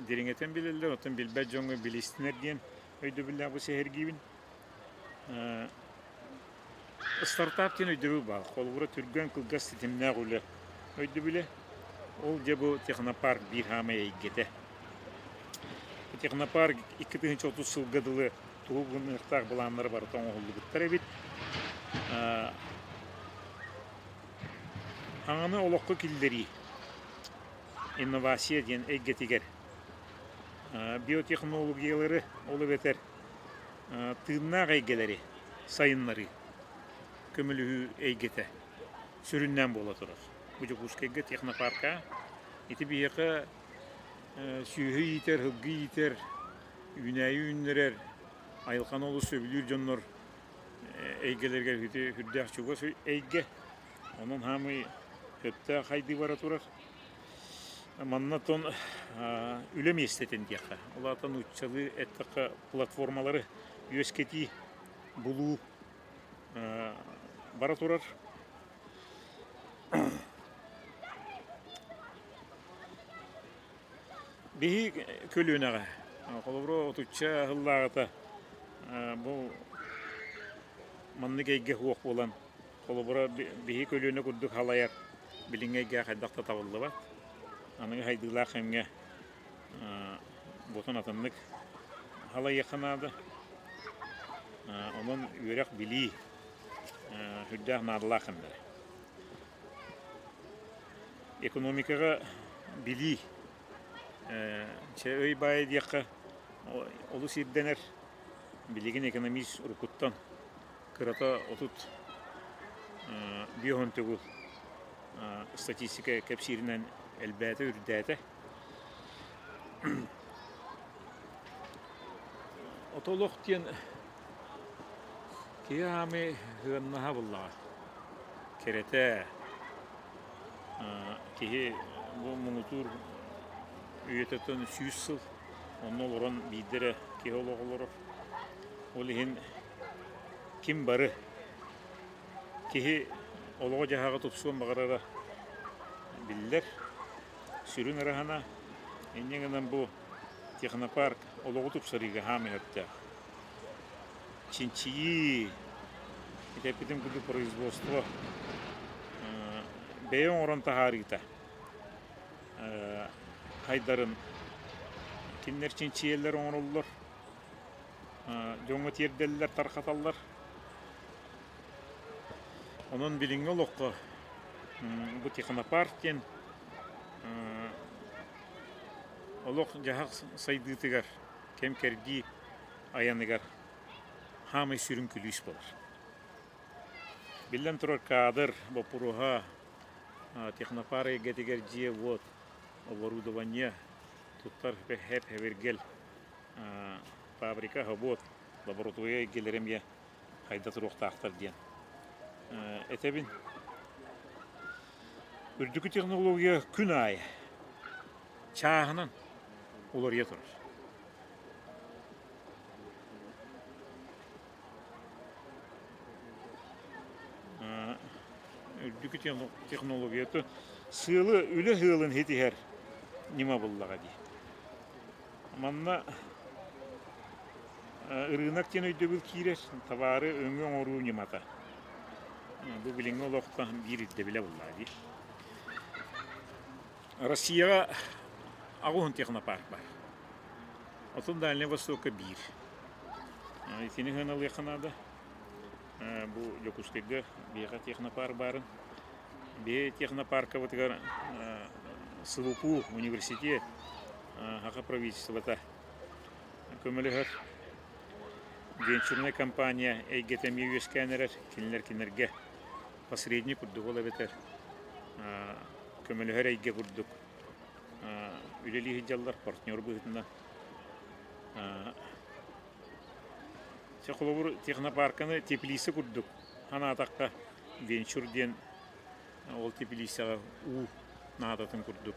дириҥэтэн билэллэр, оттон билбэт дьоҥҥо билистинэр диэн өйдөбүллээх бу сэһэргиибин. Стартап диэн өйдөбүл баар. Холобура, түргэн, кылгас ситимнээх үлэ өйдөбүлэ. Ол дьэ бу технопарк биир хаамай эйгэтэ. Технопарк 2030 сылга дылы тугу гыныахтаах былааннара барыта оҥоһуллубуттар эбит. Аҥаны олоххо киллэрии инновация диэн эйгэтигэр биотехнологиялары, ол эбэтэр тыыннаах эйгэлэри сайыннарыы, көмөлөһүү эйгэтэ сүрүннээн буола турар. Бу Дьокуускайга технопарка ити биһиэхэ сүөһү иитэр, сылгы иитэр, үүнээйи үүннэрэр, айылҕаны олус сөбүлүүр дьоннор эйгэлэригэр сүрдээх чугас эйгэ. Онон хаамый сөптөөх хайдыы бара турар. Манна оттон үлэ миэстэтин диэххэ, ол аата нууччалыы эттэххэ платформалары үөскэтии, булуу бара турар. Биһи көлүөнэҕэ, холобура, отучча сыллааҕыта бу маннык эйгэ суох буолан, холобура, биһи көлүөнэ курдук халайар билиҥҥи эйгэ хайдах да табыллыбат. Аныгы сайдыылаах кэмҥэ ботун атыннык халайыахха наада. Онон үөрэх-билии сүрдээх наадалаах кэмнэрэ. Экономикаҕа билии чэ өй баайа диэххэ олус ирдэнэр. Билигин экономист уруккуттан кырата 35 төгүл статистика кэпсииринэн элбээтэ, үрдээтэ. Отолох диэн киһи аамый сыаннаһа буллаҕа. Кэрэтэ киһи бу муҥутуур үйэтиттэн 100 сыл онно олорон биирдэ эрэ киһи олоҕо олорор. Ол иһин ким бары киһи олоҕо-дьаһаҕа тупсуон баҕарара биллэр. Сүрүн ыраһана инньэ гынан бу технопарк олоҕу тупсарыыга хаамыы сөптөөх. Чинчийии, ити эппитим курдук производство бэйэ оҥорон таһаарыыта хайдарын кинилэр чинчийэллэр оҥороллор, дьоҥҥо тиэрдэллэр, тарҕаталлар. Онон билиҥҥи олоххо бу технопарк диэн олох-дьаһах сайдыытыгар, кэм-кэрдии айаныгар хаамай сүрүн күлүүс буолар. Биллэн турар, каадыр боппуруоһа технопарк эйгэтигэр дьиэ-уот, оборудование туттар хэп-хэбиргэл фабрика, собуот, лаборатория эйгэлэрэ эмиэ хайда туруохтаахтар диэн этэбин. Үрдүкү технология күн аайы чааһынан уларыйа турар. Үрдүкү технологията сыалы үлэ сыалын ситиһэр ньыма буллаҕа дии. Манна ырыынак диэн өйдөбүл киирэр, табаары өҥө оҥоруу ньымата. Бу билиҥҥи олоххо биир ирдэбилэ буоллаҕа дии. Россияҕа 80 технопарк баар. Оттон Дальнай Востокка биир. Итини сыаналыахха наада. Бу Дьокуускайга биһиэхэ технопарк баарын. Биһи технопаркабытыгар СВПУ университет Саха правительствота көмөлөһөр. Венчурнай компания эйгэтэ эмиэ үөскээн эрэр. Кинилэр кинилэргэ посредник курдук ол эбэтэр көмөлөһөр эйгэ курдук үлэлии сылдьаллар партнер быһыытынан. Чэ, холобур, технопарканы теплица курдук санаатахха, венчур диэн ол теплицаҕа уу наадатын курдук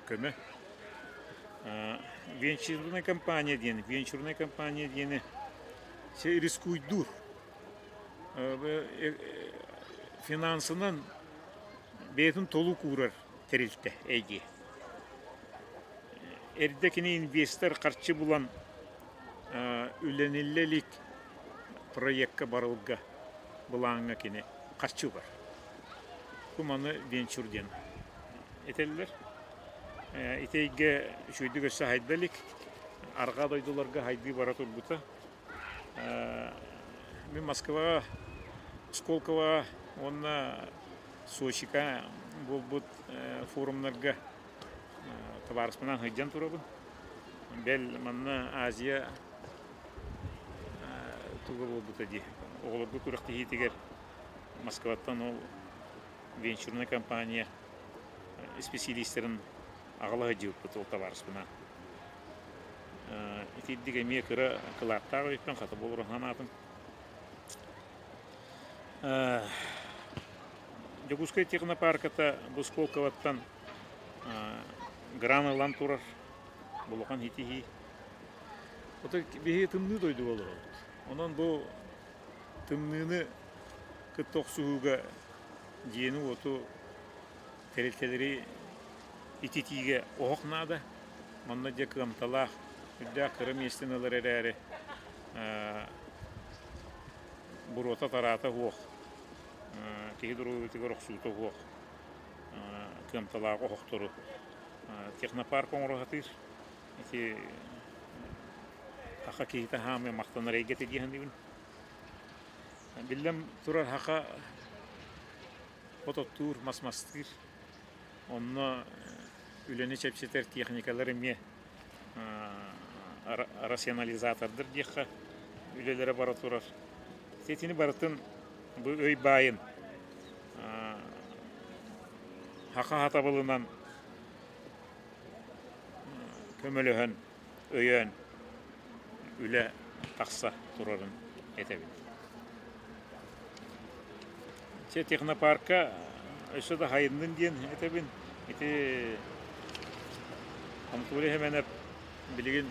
көмө. Венчурная компания диэн, венчурная компания диэни рискуйдуур. Финансынан бэйэтин толук уурар тэрилтэ эйги. Эрдэ кини инвестор харчы булан үлэниллэ илик проекка барылга былааҥҥа кини харчы угар. Бу маны венчур диэн этэллэр. Ити эйгэ үчүгэйдик өссө хайда илик. Арҕаа дойдуларга хайдыы бара турбута. Мин Москваҕа, Сколковоҕа уонна Сочига буолбут форумнарга табаарыспынаан сылдьан турабын. Бэл, манна Азия туга буолбута дии, оҕолорго күрэхтэһиитигэр Москваттан ол венчурная компания исписэлиистэрин аҕала сылдьыбыппыт ол табаарыспынаан. Итирдик эмиэ кыра кылааттаах эбиппин, хата буоларын санаатым. Дьокуускай технопарката бу Сколковоттан гран ылан турар улахан ситиһии. Ото биһиги тымныы дойдуга олоробут. Онон бу тымныыны кытта охсуһууга дьиэни-уоту, тэрилтэлэри ититиигэ оһох наада. Манна дьэ кыамталаах, үрдээх кыра миэстэни ылар эрээри буруота-тараата суох, киһи доруобуйатыгар охсуута суох кыамталаах оһохтору технопарк оҥоро сатыыр. Ити саха киһитэ хаамыы махтанар эйгэтэ дии саныыбын. Биллэн турар, саха от оттуур, мас мастыыр. Онно үлэни чэпчэтэр техникалар эмиэ рационализатордар диэххэ үлэлэрэ бара турар. Итини барытын бу өй баайын саха сатабылынан көмөлөһөн, өйөөн үлэ тахса турарын этэбин. Чэ, технопарка өссө да хайыннын диэн этэбин. Ити Анатолий Семенов билигин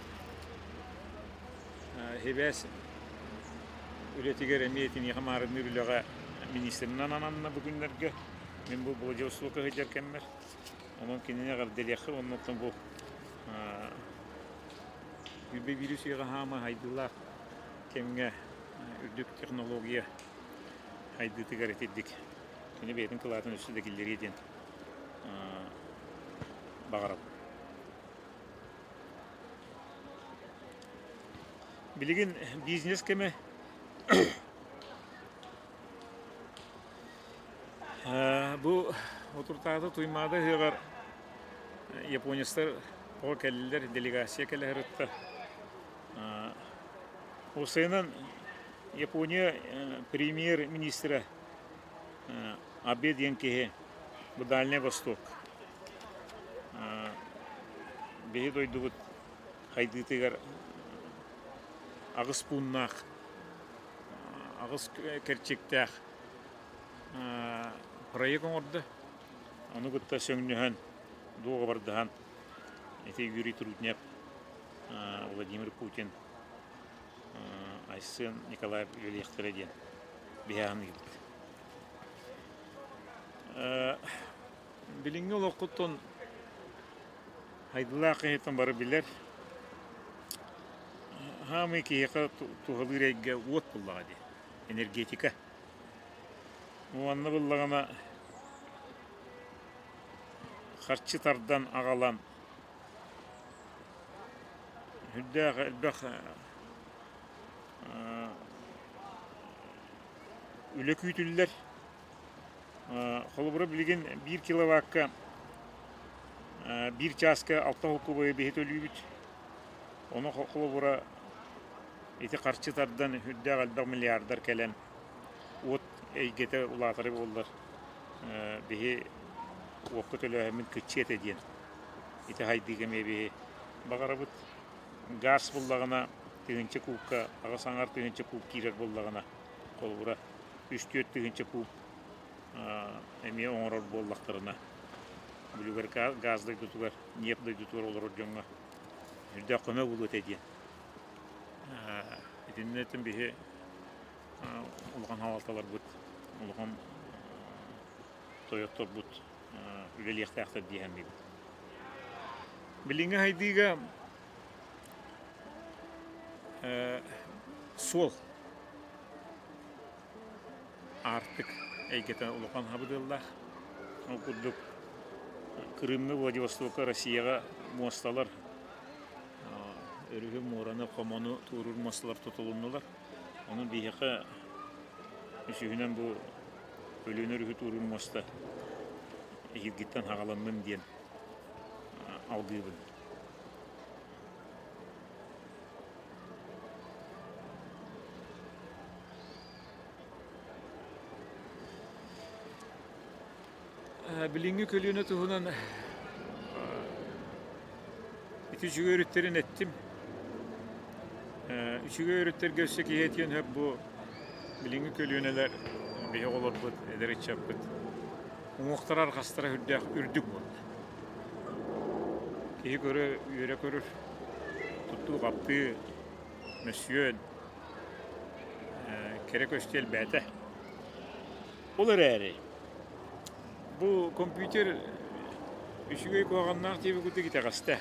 сибээс үлэтигэр эмиэ итиниэхэ маарынныыр үлэҕэ министринэн ананна бу күннэргэ. Мин бу Владивостокка сылдьар кэммэр. Онон кинини эҕэрдэлиэххэ уонна оттон бу Үрбэ вирус үйэҕэ хаама хайдыылаах кэмҥэ үрдүк технология хайдыытыгар итирдик кини бэйэтин кылаатын өссө да киллэриэ диэн баҕарабын. Билигин бизнес кэмэ бу отуртаата Туймаада ыһыаҕар японецтар тоҕо кэллилэр, делегация кэлэ сырытта. Уопсайынан Япония премьер-министрэ Абе диэн киһи бу Дальний Восток биһи дойдубут хайдыытыгар аҕыс пууннаах, аҕыс кэрчиктээх проект оҥордо. Ону кытта сөҥнөһөн, дуогабардаһан ити Юрий Трутнев, Владимир Путин, Айсен Николаев үлэлиэхтэрэ диэн биһээҕин ыйбыт. Билиҥҥи олоххуттан хайдылаах киһиттэн бары билэр. Хаамыы киһиэхэ туһалыыр эйгэ уот буллаҕа дии, энергетика. Уонна буллаҕына харчы тардан аҕалан сүрдээх элбэх үлэ күүтүллэр. Холобура, билигин биир киловакка биир чааска алта холкуобайы биһи төлүүбүт. Ону холобура ити харчы тардан үрдээх элбэх миллиардар кэлэн уот эйгэтэ улаатара буоллар биһи уокка төлөөһөммүт кыччыа этэ диэн ити хайдыыга эмиэ биһи баҕарабыт. Гаас буллаҕына тыһыынча куукка аҕыс аҥар тыһыынча кууп киирэр буоллаҕына холобура үс-түөрт тыһыынча кууп эмиэ оҥорор буоллахтарына Бүлүүгэр газ дойдутугар, ньиэп дойдутугар олорор дьоҥҥо үрдээх көмө буолуо этэ диэн. Итиннэ этим биһи улахан салалталарбыт, улахан тойотторбут үлэлиэхтээхтэр дии саныыбын. Билиҥҥи сайдыыга суол Аартык эйгэтэ улахан хабыдыаллаах. Ол курдук Крымҥа, Владивостокка, Россияҕа муосталар өрүһү, муораны, хомону туоруур муосталар тутулуннулар. Ону биһиэхэ үсүһүнэн бу Өлүөнэ өрүһү туоруур муоста эһиилгиттэн саҕаланнын диэн алгыыбын. Билиҥҥи көлүөнэ туһунан ити үчүгэй өрүттэрин эттим. Үчүгэй өрүттэргэ өссө киһи этиэн сөп бу билиҥҥи көлүөнэлэр биһи оҕолорбут, эдэр ыччаппыт уҥуохтара арҕастара үрдээх үрдүк буолла. Киһи көрө, үөрэ көрөр, туттуу-хаптыы, мөссүөн, кэрэ көстүү элбээтэ. Ол эрээри бу компьютер үчүгэй куһаҕаннаах диэби курдук итэҕэстээх.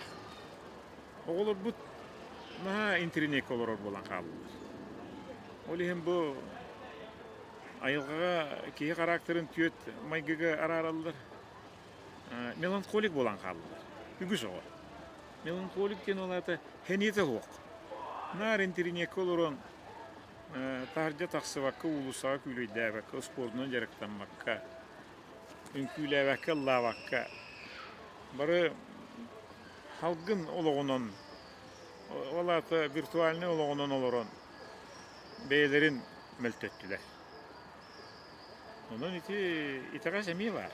Оҕолорбут наһаа интэриниэккэ олорор буолан хааллылар. Ол иһин бу айылҕаҕа киһи характерын түөрт майгыга араараллар. Меланхолик буолан хааллылар. Үгүс оҕо. Меланхолик диэн ол аата сэниэтэ суох. Наар интэриниэккэ олорон таһырдьа тахсыбакка, уулуссаҕа күүлэйдээбэккэ, спордунан дьарыктаммакка, үҥкүүлээбэккэ, ыллаабакка бары салгын олоҕунан, ол аата виртуальнай олоҕунан олорон бэйэлэрин мөлтөттүлэр. Онон ити итэҕэс эмиэ баар.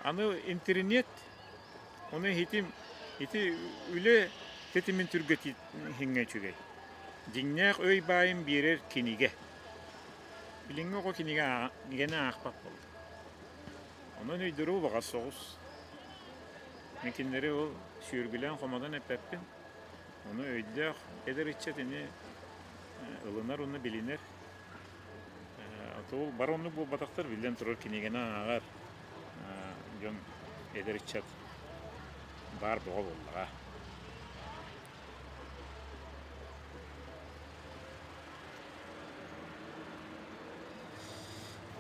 Аны интэриниэт, ону иһитим, ити үлэ тэтимин түргэтииҥҥэ үчүгэй. Дьиҥнээх өй баайын биэрэр кинигэ. Билиҥҥи оҕо кинигэ кинигэни аахпат буолла. Онон өйдөрө убаҕас соҕус. Мин кинилэри ол сүөргүлээн хомотон эппэппин. Ону өйдөөх эдэр ыччат ини ылынар уонна билинэр. Ол бары оннук буолбатахтар, биллэн турар кинигэни ааҕар дьон эдэр ыччат баар бөҕө буоллаҕа.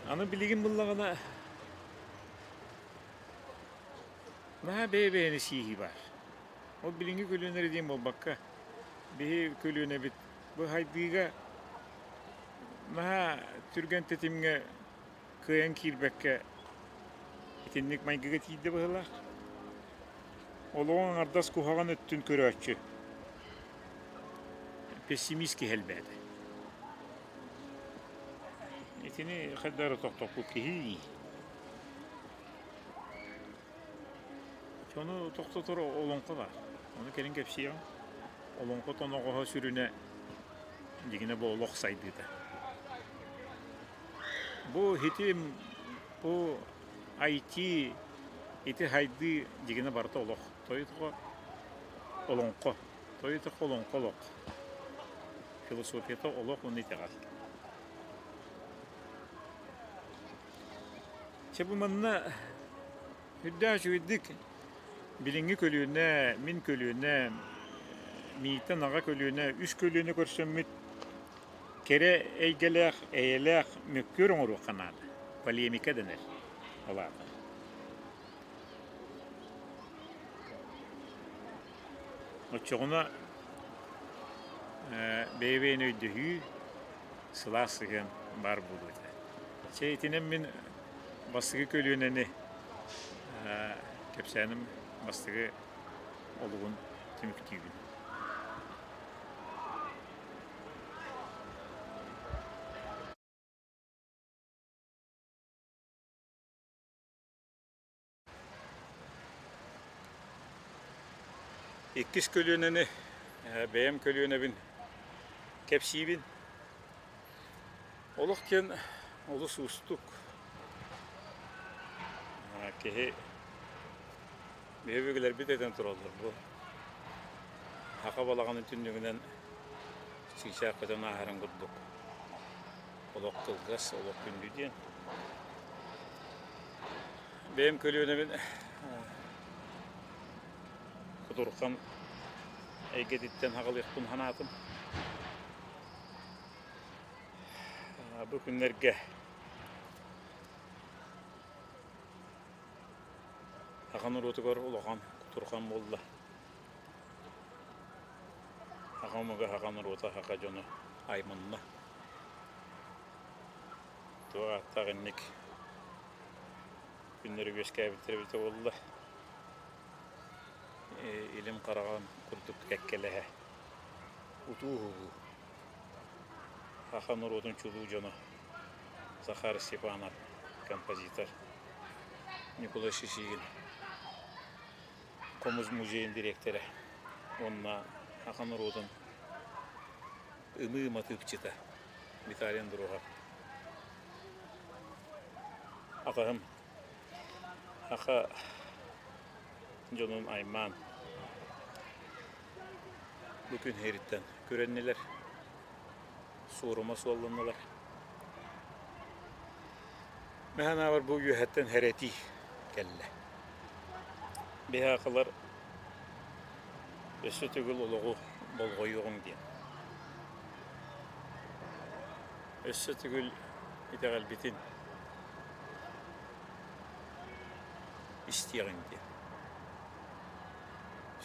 Аны билигин буллаҕына наһаа бэйэ-бэйэни сииһии баар. Ол билиҥҥи көлүөнэлэр диэн буолбакка, биһи көлүөнэбит бу хайдыыга наһаа түргэн тэтимҥэ кыайан киирбэккэ итинник майгыга тиийдэ быһыылаах. Олоҕу аҥардас куһаҕан өттүн көрөөччү пессимист киһи элбээтэ. Итини хайдах эрэ тохтоппут киһи. Ону тохтотор олоҥхо баар. Ону кэлин кэпсиэҕим. Олоҥхо тоноҕоһо сүрүнэ дьиҥинэ бу олох сайдыыта. Бу хитим, бу IT, ити хайдыы дьиҥинэ барыта олох. Тойутуга олоҥхо. Тойутуга олоҥхо олох. Философията олох уонна итэҕэл. Чэ бу манна үрдээх үчүгэйдик билиҥҥи көлүөнэ, мин көлүөнэ, миитин аҕа көлүөнэ, үс көлүөнэ көрсөммүт кэрэ эйгэлээх, эйэлээх мөккүөр оҥоруохха наада. Полемика дэнэр ол аата. Оччоҕуна бэйэ-бэйэни өйдөһүү, сылаас сыһыан баар буолуо этэ. Чэ итинэн мин бастакы көлүөнэни кэпсээним бастакы олугун түмүктүүбүн. Иккис көлүөнэни бэйэм көлүөнэбин кэпсиибин. Олох диэн олус уустук. Киһи биһи өбүгэлэрбит этэн тураллар бу саха балаҕанын түннүгүнэн чыычаах көтөн ааһарын курдук олох кылгас, олох күндү диэн. Бэйэм көлүөнэбин кутурҕан эйгэтиттэн аҕалыахпын санаатым. Бу күннэргэ саха норуотугар улахан кутурҕан буолла. Саха омуга, саха норуота, саха дьоно айманна. Туох ааттаах инник күннэри үөскээбиттэрэ эбитэ буолла. Илим хараҕын курдук кэккэлэһэ утуу-уһугуу саха норуотун чулуу дьоно Захар Степанов композитор, Николай Шишигин хомус музейын дириэктэрэ уонна саха норуотун ымыы матыыпчыта Виталий Андрохов атаһым саха дьонун аймаан бу күн иһириттэн күрэннилэр, суорума суолланнылар. Мин санаабар бу үөһэттэн хэрэтии кэллэ. Биһиэхэлэр өссө төгүл олоҕу болҕойуоҕуҥ диэн. Өссө төгүл итэҕэлбитин истиэҕиҥ диэн.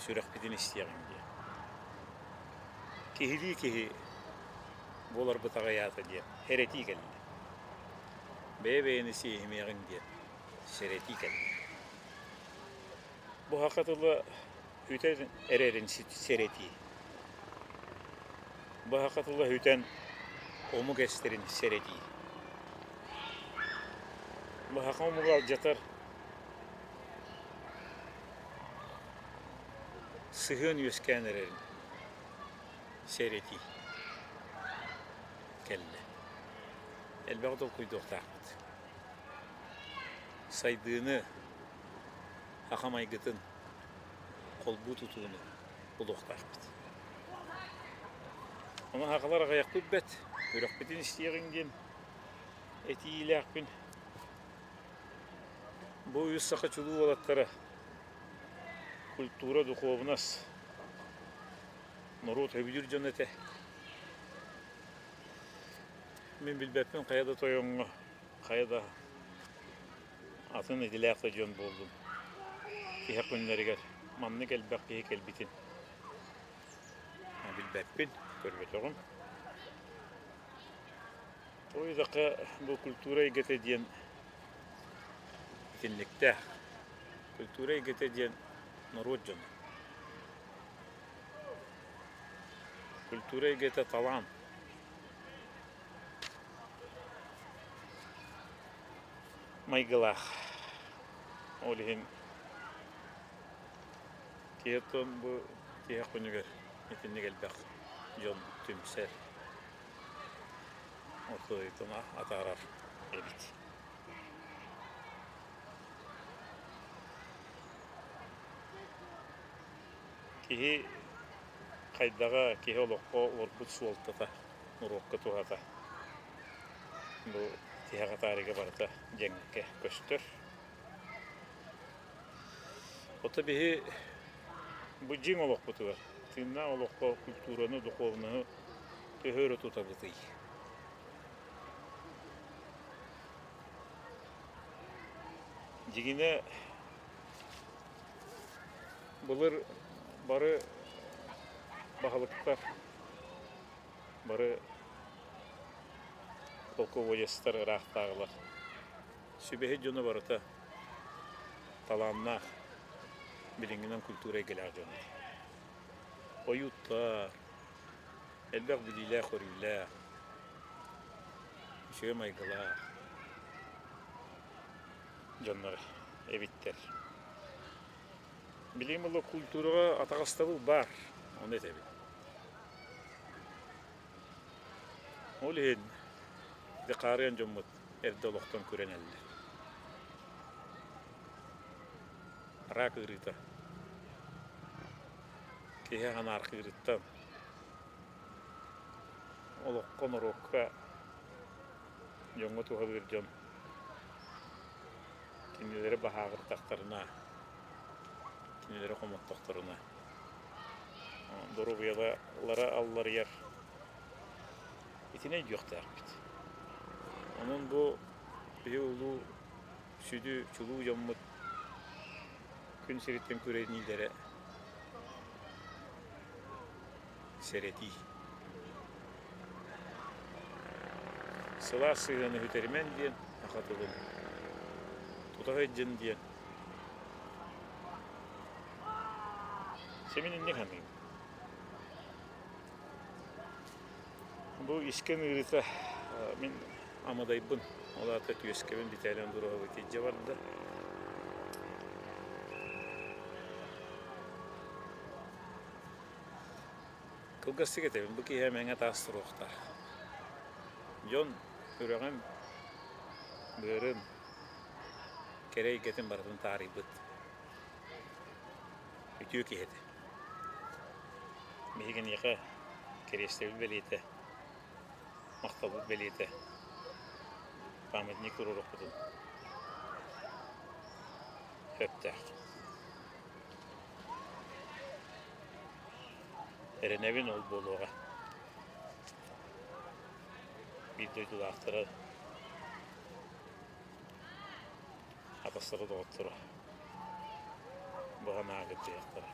Сүрэхпитин истиэҕиҥ диэн. Киһилии киһи буоларбыт аҕыйаата диэн эрэтии кэллэ. Бэйэ-бэйэни сиэһимиэҕиҥ диэн сэрэтии кэллэ. Бу саха тыла үтэн эрэрин сэрэтии. Бу саха тыла үтэн омук эстэрин сэрэтии. Бу саха омугу алдьатар сыһыан үөскээн эрэрин сэрэтии кэллэ. Элбэҕи толкуйдуохтаахпыт. Сайдыыны, саха майгытын. холбуу тутууну булуохтаахпыт. Ону сахалар аҕыйахпыт бэрт, үрэхпитин истиэҕиҥ диэн этиилээхпин. Бу үс саха чулуу уолаттара культура, духуобунас, норуот сөбүлүүр дьоно этэ. Мин билбэппин хайа да тойоҥҥо, хайа да атын идэлээх да дьон буоллун. Тиһэх күннэригэр маннык элбэх киһи кэлбитин билбэппин, көрбөтөҕүм. Ол идэхэ бу культура эйгэтэ диэн итинниктээх. Культура эйгэтэ диэн норуот дьоно. Культура эйгэтэ талаан. Майгылаах. Ол иһин киһи оттон бу тиһэх күнүгэр итинник элбэх дьон түмсэр, отуйтун атаарар эбит. Киһи хайдаҕа, киһи олоххо олорбут суолтата, норуокка туһата бу тиһэх атаарыыга барыта дьэҥкэ көстөр. Ото биһи бу дьиҥ олохпутугар, тыыннаах олоххо культураны, духовноһы төһө өрө тутабытый? Дьиҥинэ, былыр бары баһылыктар, бары полководецтар ыраахтааҕылар сүбэһит дьоно барыта талааннаах, билиҥҥинэн культура эйгэлээх дьон этэ. Ойууттар, элбэх билиилээх-көрүүлээх, үчүгэй майгылаах дьоннор эбиттэр. Билигин буолла культураҕа атаҕастабыл баар, ону этэбин. Ол иһин ити хаарыан дьоммут эрдэ олохтон күрэнэллэр. Рак ыарыыта киһи анаархыырыттан олоххо, норуокка, дьоҥҥо туһалыыр дьон кинилэри баһааҕыртахтарына, кинилэри хомоттохторуна доруобуйалара алларыйар. Итини өйдүөхтээхпит. Онон бу биһи улуу сүдү чулуу дьоммут күн сириттэн күрэниилэрэ сэрэтии. Сылаас сыһыаны сүтэримэн диэн саха тылын тута сылдьын диэн Сэмин инник саныыбын. Бу искэн ыарыыта мин амадайбын, ол аата түөскэбин Виталий Андроновы илдьэ барда. Кылгастык этэбин, бу киһи мэҥэ таас туруохтаах. Дьон үрэҕин, быарын, кэрэ эйгэтин барытын таарыйбыт үтүө киһи этэ. Биһиги киниэхэ кэриэстэбил бэлиэтэ, махталбыт бэлиэтэ памятник туруоруохпутун сөптөөх. Эрэнэбин ол буолуоҕа. Биир дойдулаахтара атастара доҕотторо быһан ааҕыттыахтара.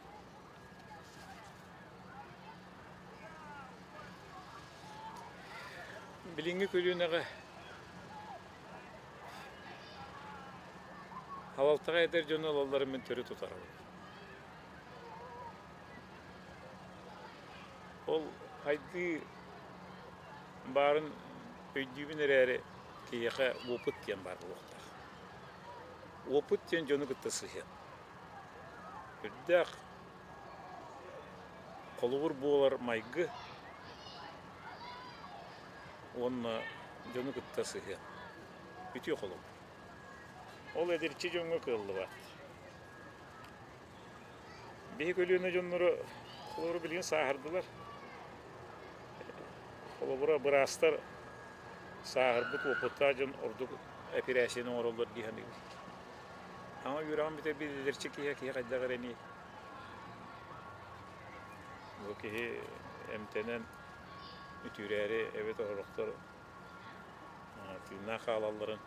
Билиҥҥи көлүөнэҕэ халалтаҕа эдэр дьону ылалларын мин төрүт утарабын. Ол хайдыы баарын өйдүүбүн эрээри киһиэхэ уопут диэн баар буолуохтаах. Уопут диэн дьону кытта сыһыан. Үрдээх холобур буолар майгы уонна дьону кытта сыһыан. Үтүө холобур. Ол эдэрчи дьоҥҥо кыаллыбат. Биһи көлүөнэ дьонноро холобура билигин сааһырдылар. Холобура быраастар сааһырбыт уопуттаах дьон ордук эпирээссийэни оҥороллор дии саныыбын. Саҥа үөрэҕин бүтэрбит эдэрчи киһи киһи хайдах эрэний? Бу киһи эмтэнэн үтүрээри эбэтэр сорохтор тыыннаах хаалалларын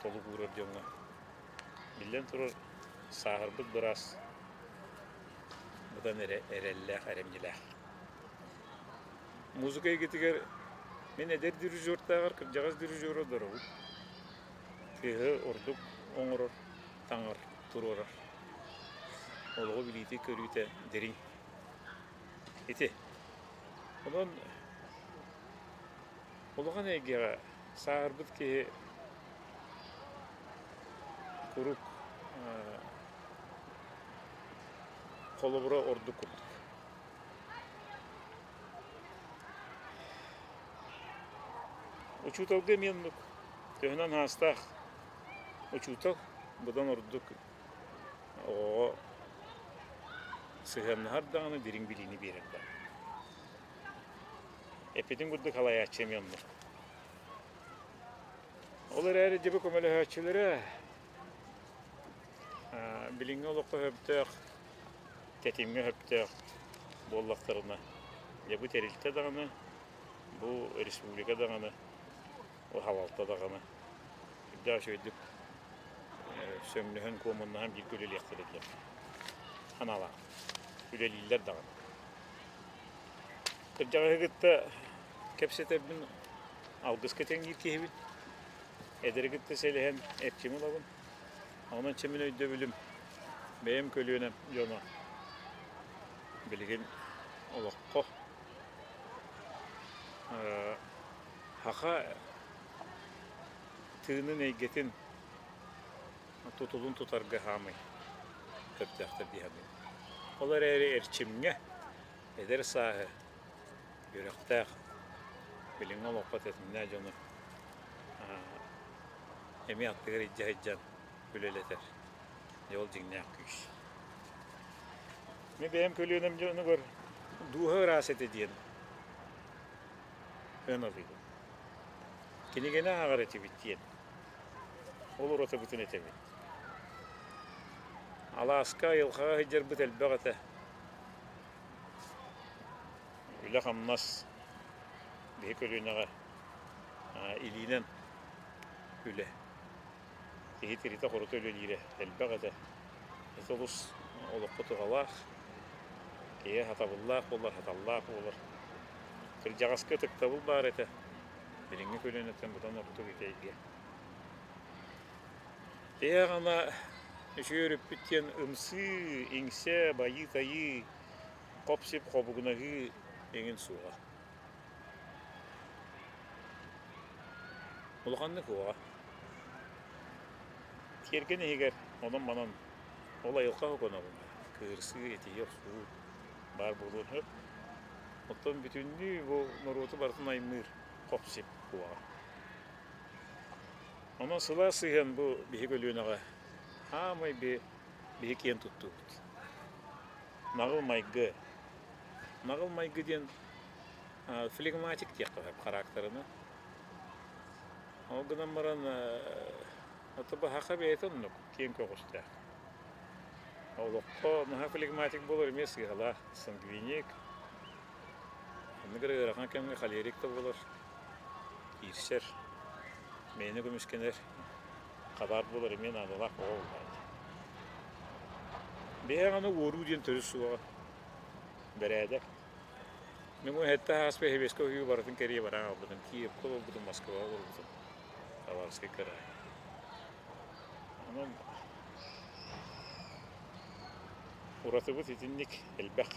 толук уурар дьоҥҥо. Биллэн турар, сааһырбыт быраас быдан эрэ эрэллээх, эрэмньилээх. Музыка эйгэтигэр мин эдэр дирижертааҕар кырдьаҕас дирижер олоробун. Тыаһы ордук оҥорор, таҥар, туруорар. Олоҕу билиитэ-көрүүтэ дириҥ. Ити. Онон улахан эйгэҕэ сааһырбыт киһи куруук холобура ордук курдук. Учууталга эмиэ оннук. Төһөнөн аастаах учуутал быдан ордук оҕоҕо сыһыаннаһар даҕаны дириҥ билиини биэрэр даҕаны. Эппитин курдук халайааччы эмиэ оннук. Ол эрээри дьэ бу көмөлөһөөччүлэрэ билиҥҥи олоххо сөптөөх, тэтимҥэ сөптөөх буоллахтарына, дьэ бу тэрилтэ даҕаны, бу республика даҕаны, бу салалта даҕаны сүрдээх үчүгэйдик сөҥнөһөн, куомуннаһан бииргэ үлэлиэхтэрэ диэн санаалаах. Үлэлииллэр даҕаны. Кырдьаҕаһы кытта кэпсэтэрбин алгыска тэҥниир киһибин. Эдэри кытта сэлэһэн эрчими ылабын. Онон чэ мин өйдөбүлүм бэйэм көлүөнэм дьоно билигин олоххо саха тыынын эйгэтин тутулун тутарга хаамый сөптөөхтөр дии саныыбын. Ол эрээри эрчимҥэ эдэр сааһы үөрэхтээх билиҥҥи олоххо тэтимнээх дьону эмиэ аттыгар илдьэ сылдьан үлэлэтэр. Дьэ ол дьиҥнээх күүс. Мин бэйэм көлүөнэм дьонугар дууһа ыраас этэ диэн ыаналыыбын. Кинигэни ааҕар этибит диэн ол уратыбытын этэбин. Алааска айылҕаҕа сылдьарбыт элбэх этэ. Үлэ-хамнас биһи көлүөнэҕэ илиинэн үлэ. Киһи тиритэ-хорута үлэлиирэ элбэх этэ. Ити олус олоххо туһалаах, киһи сатабыллаах буолар, саталлаах буолар. Кырдьаҕаска ытыктабыл баар этэ. Билиҥҥи көлүөнэттэн быдан ордук ити эйгэ. Киһи аҕана үчүгэй өрүппүт диэн ымсыы, иҥсэ, байыы-тайыы, хоп-сип хобугунаһыы эҥин суоҕа. Улаханнык уоҕа. Тиэргэн иһигэр онон-манан ол айылҕа оконобун кыырсыы, этийэ охсуу баар буолуон сөп. Оттон бүтүннүү бу норуоту барытын аймыыр хоп-сип уоҕа. Онон сылаас сыһыан бу биһи көлүөнэҕэ хаамай биһи киэн туттуубут. Наҕыл майгы. Наҕыл майгы диэн флегматик диэххэ сөп характерынан. Ол гынан баран ото баһаха бэйэтэ оннук киэҥ көҕүстээх. Олоххо наһаа флегматик буолар эмиэ сыыһалаах сангвиник. Оннук эрэ ыарахан кэмҥэ холерик да буолар, киирсэр, бэйэни көмүскэнэр хабаар буолар эмиэ наадалаах оҕо буоллаҕа дии. Бэйэ аны уоруу диэн төрүт суоҕа. Бэрээдэк. Мин сэттэ ааспыт сэбиэскэй ойуу барытын кэрийэ баран аҕалбытым. Киевка олорбутум, Москваҕа олорбутум. Хабаровскай кыраай. Онон уратыбыт итинник элбэх.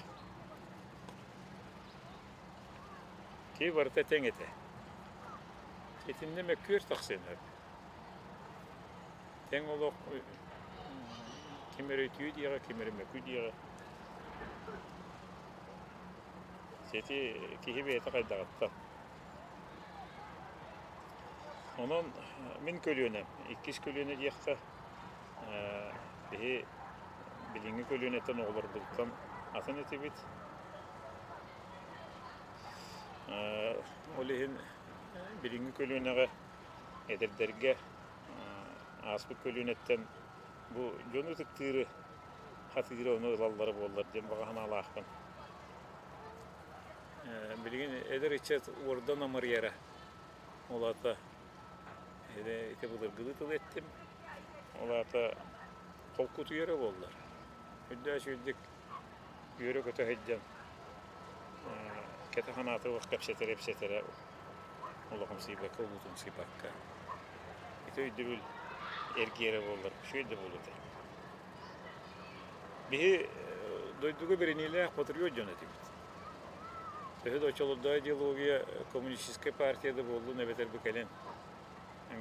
Киһи барыта тэҥ этэ. Итиннэ мөккүөр тахсыан сөп. Тэҥ олох ким эрэ үтүө диэҕэ, ким эрэ мөкү диэҕэ. Ити киһи бэйэтэ хайдаҕыттан. Онон мин көлүөнэм, иккис көлүөнэ диэххэ, биһи Билиҥҥи көлүөнэттэн оҕолорбутуттан атын этибит. Ол иһин билиҥҥи көлүөнэҕэ эдэрдэргэ ааспыт көлүөнэттэн бу дьону ытыктыыры, хатыыры ону ылаллара буоллар диэн баҕа санаалаахпын. Билигин эдэр ыччат уордан амырыйара ол аата ити былыргылыы тыл эттим. Ол аата холкутуйара буоллар. Үрдээх үчүгэйдик үөрэ-көтө сылдьан кэтэх санаатыгар кэпсэтэрэ-ипсэтэрэ улахамсыйбакка, улуутумсуйбакка. Ити өйдөбүл эргиэрэ буоллар үчүгэй да буолуо этэ. Биһи дойдуга бэриниилээх патриот дьон этибит. Төһө да оччолордоох идеология коммунистическай партия да буоллун эбэтэр бу кэлин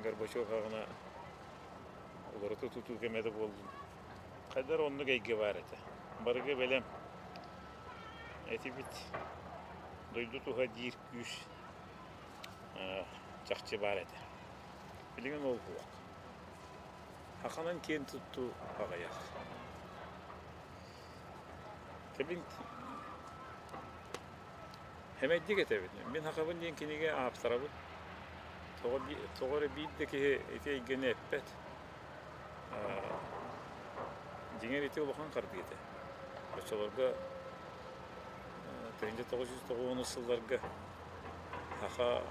Горбачев аҕына уларыта тутуу кэмэ да буоллун хайдар оннук эйгэ баар этэ. Барыга бэлэм этибит. Дойду туһа диир күүс чахчы баар этэ. Билигин ол суох. Хаханан киэн туттуу аҕыйах. Кэлин Хэмэйдик этэбин. Мин хахабын диэн кинигэ ааптарабын. Тоҕо, тоҕо эрэ биир да киһи ити эйгэни эппэт. Дьиҥэр ити улахан хардыы этэ. Оччолорго 1990 сылларга саха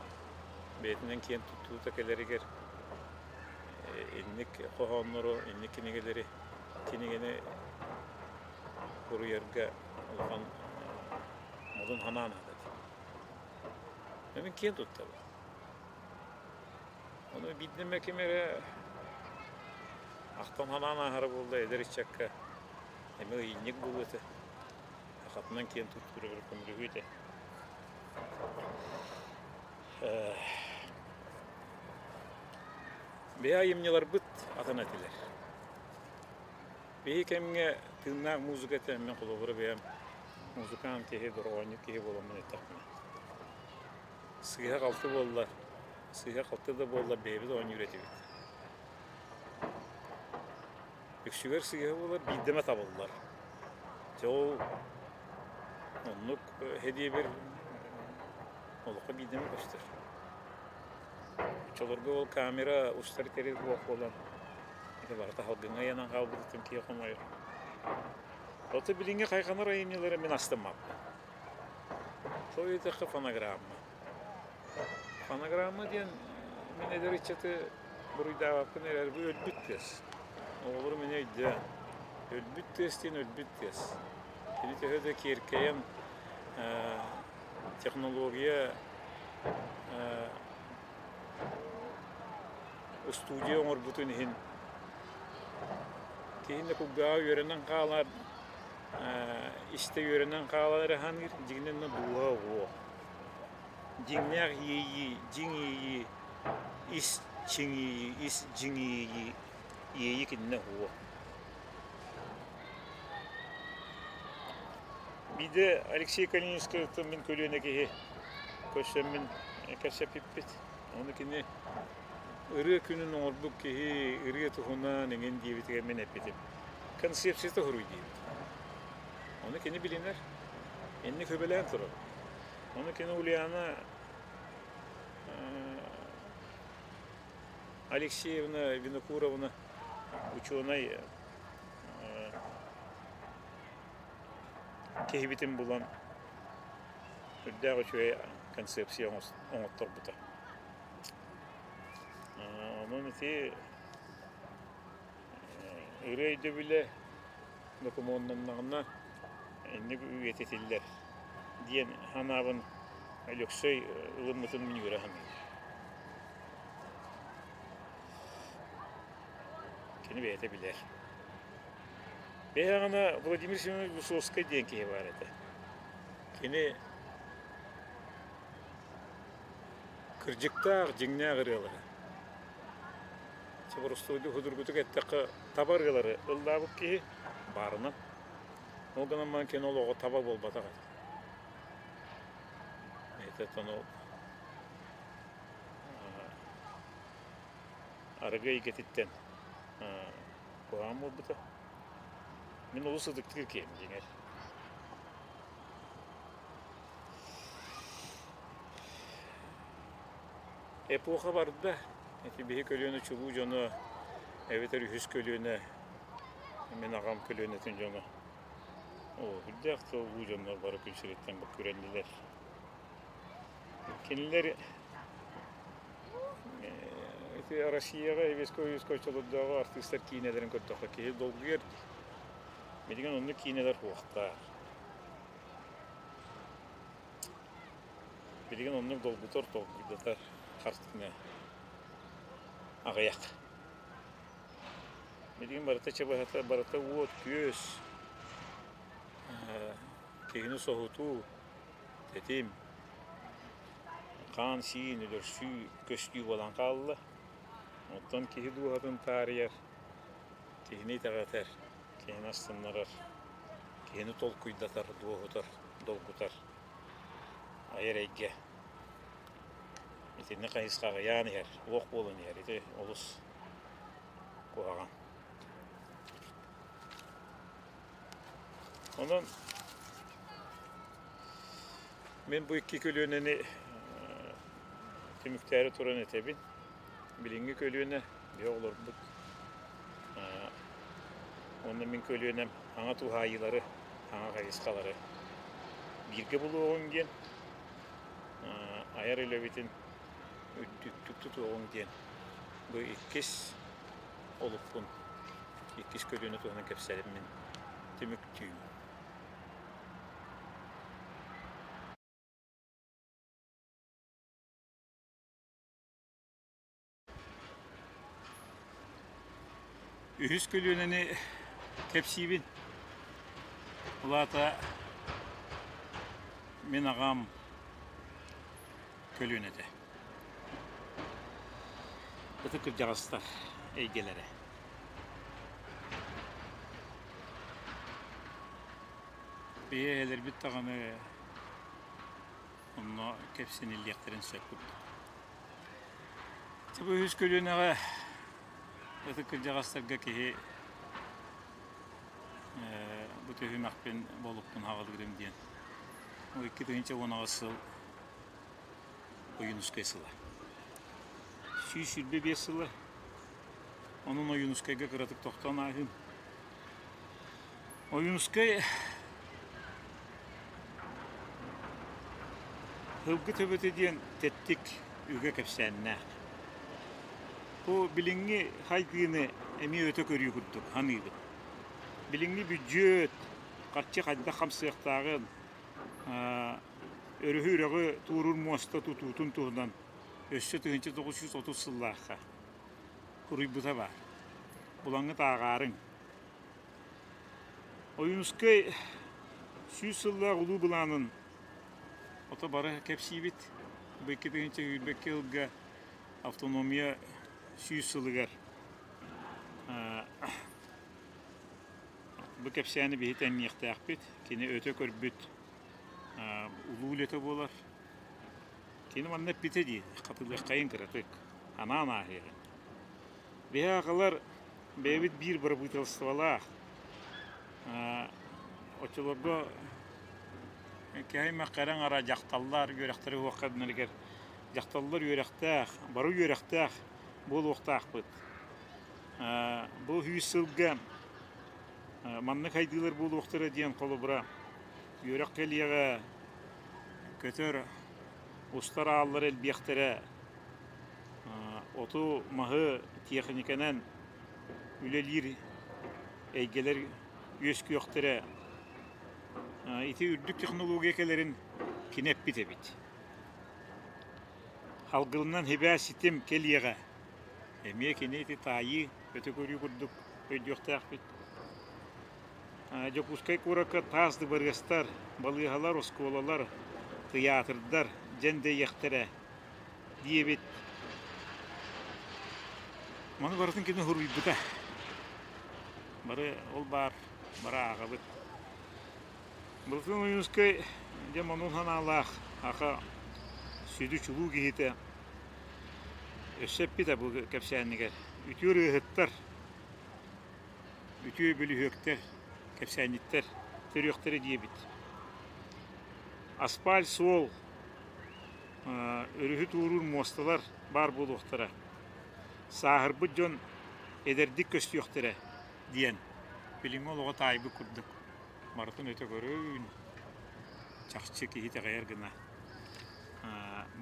бэйэтинэн киэн туттуута кэлэригэр инник хоһооннору, инник кинигэлэри, кинигэни суруйарга улахан модун санаа наада этэ. Мин киэн туттабын. Ону биирдэ ким эрэ ахтан санаан ааһара буолла эдэр ыччакка эмиэ ыйынньык буолуо этэ. Сахатынан киэн туттууругар көмөлөһүө этэ. Биһи айымньыларбыт атын этилэр. Биһи кэмҥэ тыыннаах музыка этэ, мин холобура бэйэм музыкант киһи, дорҕоонньук киһи буоламмын эттэхпинэ. Сыыһа-халты буолла, сыыһа-халты да буолла бэйэбит оонньуур этибит. Үксүгэр сыыһа буолар, биирдэ эмэ табыллар. Дьэ ол оннук эһэ олоххо биирдэ эмэ көстөр. Оччолорго ол камера устар тэрил суох буолан ити барыта салгыҥҥа ыйанан хаалбытыттан киһи хомойор. Ото билиҥҥи хайҕанар айымньылары мин астыммаппын. Сол диэтэххэ фонограмма. Фонограмма диэн мин эдэр ыччаты буруйдаабаппын эрээри бу өлбүт тыас. Оҕолорум мин өйдөөн. Өлбүт тыас диэн өлбүт тыас. Кини төһө да киэркэйэн технология устуудьуйа оҥорбутун иһин киһини кулгааҕа үөрэнэн хаалар истэ үөрэнэн хаалар эрэ саныыр дьиҥинэн дууһа уһуох дьиҥнээх иэйии дьиҥ иэйии ис чиҥ иэйии ис дьиҥ иэйии иэйии кининэ уһуох Биирдэ Алексей Калининскайтан мин көлүөнэ киһи көрсөммүн кэпсэппиппит. Ону кини ырыа күнүн оҥорбут киһи ырыа туһунан эҥин диэбитигэр мин эппитим. Концепцията суруй диэбит. Ону кини билинэр. Инник сөбүлээн турар. Ону кини Ульяна Алексеевна Винокуровна учуонай киһибитин булан үрдээх үчүгэй концепция оҥотторбута. Онон ити ырыа өйдөбүлэ докумуоннаннаҕына инник үйэтитиллэр диэн санаабын Өлөксөй ылыммытын мин үөрэ саныыбын. Кини бэйэтэ билэр. Бэйэҕинэ Владимир Семенович Высоцкай диэн киһи баар этэ. Кини кырдьыктаах, дьиҥнээх ырыалары, боростуойдук судургутук эттэххэ, таба ырыалары ыллаабыт киһи баарынан. Ол гынан баран кини олоҕо таба буолбатах этэ. Это ону арыгы эйгэтиттэн куһаҕан буолбута. Мин олус ытыктыыр киһим дьиҥэр. Эпоха барда. Ити биһи көлүөнэ чулуу дьоно эбэтэр үһүс көлүөнэ мин аҕам көлүөнэтин дьоно оо үрдээх да улуу дьоннор бары күн сириттэн күрэннилэр. Кинилэр ити Россияҕа Советскай Союзка оччолордооҕу артыыстар киинэлэрин көрдөххө киһи долгуйар дии. Билигин оннук киинэлэр суохтар. Билигин оннук долгутар, толкуйдатар хартыына аҕыйах. Билигин барыта чабыһата, барыта уот-күөс, киһини соһутуу, тэтим, хаан-сиин, өлөрсүү, көстүү буолан хаалла. Оттон киһи дууһатын таарыйар, киһини итэҕэтэр, киһини астыннарар, киһини толкуйдатар, дуоһутар, долгутар айар эйгэ итинник хайысха аҕыйаан иһэр, уох буолан иһэр. Ити олус куһаҕан. Онон мин бу икки көлүөнэни түмүктээри туран этэбин. Билиҥҥи көлүөнэ биһи оҕолорбут уонна мин көлүөнэм саҥа туһаайыылары, саҥа хайысхалары бииргэ булуоҕуҥ диэн, айар үлэбитин үрдүктүк тутуоҕуҥ диэн бу иккис олукпун, иккис көлүөнэ туһунан кэпсэриммин түмүктүүм. Үһүс көлүөнэни кэпсиибин. Ол аата мин аҕам көлүөнэтэ. Ытык кырдьаҕастар эйгэлэрэ. Биһи эһэлэрбит даҕаны онно кэпсэниллиэхтэрин сөп курдук. Бу үһүс көлүөнэҕэ ытык кырдьаҕастарга киһи бу түһүмэхпин болукпун хаҕалыырым диэн 2018 сыл Ойуунускай сыла. 125 сыла. Онон Ойуунускайга кыратык тохтоон ааһыым. Ойуунускай Һылгы төбөтө диэн тэттик үгэ кэпсээннээх. Бу билиҥҥи хайгыыны эмиэ өтө көрүү курдук саныыбын. Билиҥҥи бүддьүөт, харчы хайдах хамсыахтааҕын, өрүһү үрэҕи туоруур муоста тутуутун туһунан өссө 1930 сыллаахха суруйбута баар. Булаҥҥыт ааҕаарыҥ. Ойуунускай 100 сыллаах улуу былаанын ото бары кэпсиибит. Бу 2022 сылга автономия 100 сылыгар бу кэпсээни биһи тэҥниэхтээхпит. Кини өтө көрбүт улуу үлэтэ буолар. Кини манна эппитэ дии, хатылыаххайын кыратык, анаан ааһыаҕын. Биһи аҕалар бэйэбит биир бырабыыталыстыбалаах оччолорго киһи аймах кэрэ аҥара дьахталлар үөрэхтэрэ уһуохха дэнэригэр дьахталлар үөрэхтээх, бары үөрэхтээх буолуохтаахпыт. Бу 100 сылга маннык хайдыылар буолуохтара диэн холобура үөрэх кэлиэҕэ, көтөр, устар ааллар элбиэхтэрэ, оту, маһы тиэхиньикэнэн үлэлиир эйгэлэр үөскүөхтэрэ. Ити үрдүк технология кэлэрин кини эппит эбит. Халгылынан сибээс ситим кэлиэҕэ. Эмиэ кини ити таайыы, өтө көрүү курдук өйдүөхтээхпит. Дьокуускай куоракка таас дыбарыастар, балыыһалар, оскуолалар, тыйаатырдар дьэндэйиэхтэрэ диэбит. Маны барытын кини суруйбута. Бары ол баар, бары ааҕабыт. Былатыан Ойуунускай дьэ модун санаалаах аха сүдү чулуу киһитэ өссө эппитэ бу кэпсээнигэр үтүө ырыаһыттар, үтүө бөлүһүөктэр. кэпсээнньиттэр төрүөхтэрэ диэбит. Аспааль суол, өрүһү туоруур муосталар баар буолуохтара. Сааһырбыт дьон эдэрдик көстүөхтэрэ диэн билиҥҥи олоҕу таайбыт курдук барытын өтө көрөн, чахчы киһи итэҕэйэр гына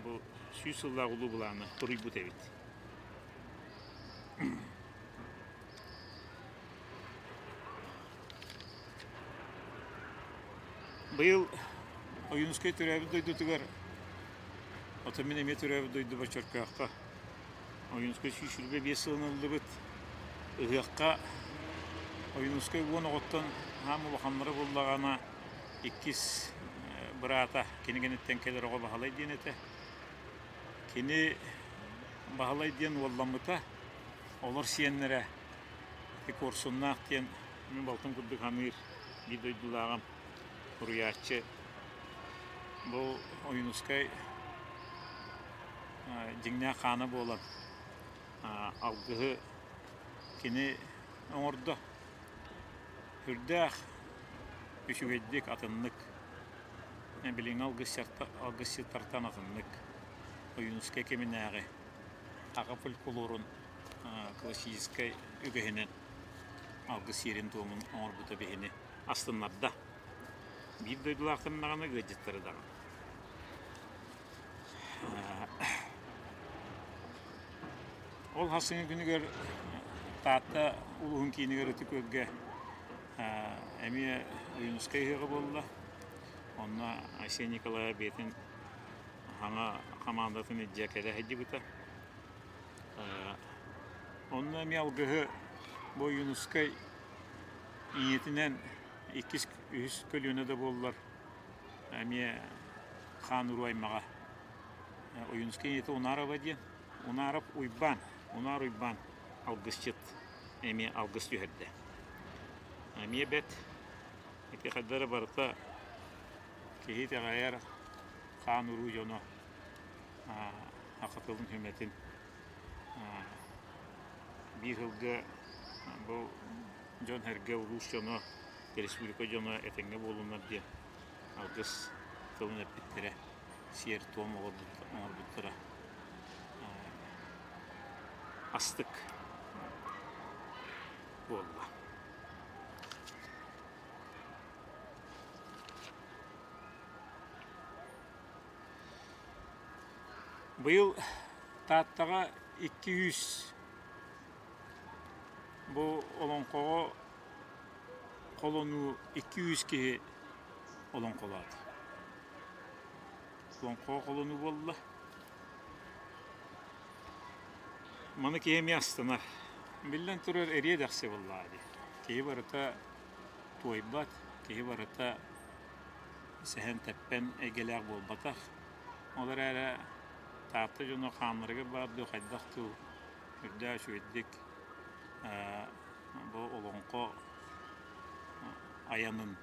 бу 100 сыллаах улуу былааны туруйбут эбит. Быйыл Ойуунускай төрөөбүт дойдутугар, оттон мин эмиэ төрөөбүт дойдубар Чөркөөххө Ойуунускай 125 сылын ыллыбыт. Ыһыахха Ойуунускай 10 оҕоттон аам улаханнара буоллаҕына иккис быраата кинигэниттэн кэлэр оҕо Баһылай диэн этэ. Кини Баһылай диэн уолламмыта, олор сиэннэрэ ити Куорсуннаах диэн мин балтым курдук саныыр биир дойдулааҕым суруйааччы. Бу Ойуунускай дьиҥнээх хаана буолан алгыһы кини оҥордо. Сүрдээх үчүгэйдик атыннык билиҥҥи алгысчыттартан атыннык Ойуунускай кэминээҕи аҕа фольклорун классическай үгэһинэн алгыс сиэрин-туомун оҥорбута биһини астыннарда. Биир дойдулаахтарын даҕаны, ыалдьыттары даҕаны. Ол хасыҥы күнүгэр Таатта улууһун киинигэр Ытык Күөлгэ эмиэ Ойуунускай ыһыаҕа буолла. Онно Айсен Николаев бэйэтин саҥа хамаандатын илдьэ кэлэ сылдьыбыта. Онно эмиэ алгыһы бу Ойуунускай ийэтинэн иккис, үһүс көлүөнэ да буоллар эмиэ хаан уруу аймаҕа Ойуунускай ийэтэ Унарова диэн. Унаров Уйбаан, Унаар Уйбаан алгысчыт эмиэ алгыс түһэрдэ. Эмиэ бэрт ити хайдара барыта киһи итэҕэйэр хаан уруу дьоно саха тылын сүмэтин биир сылга бу дьон-сэргэ, улуус дьоно, республика дьоно этэҥҥэ буоллуннар диэн алгыс тылын эппиттэрэ, сиэр-туом оҥорбуттара астык буолла. Быйыл Тааттаҕа 200 бу олоҥхоҕо холонуу 200 киһи олоҥхолоото. Олоҥхоҕо холонуу буолла. Маны киһи эмиэ астынар. Биллэн турар, эриэ-дэхси буоллаҕа дии. Киһи барыта туойбат, киһи барыта сэһэн-тэппэн эйгэлээх буолбатах. Ол эрээри Таатта дьоно хааннарыгар баар дуу, хайдах дуу үрдээх үчүгэйдик бу олоҥхо айанын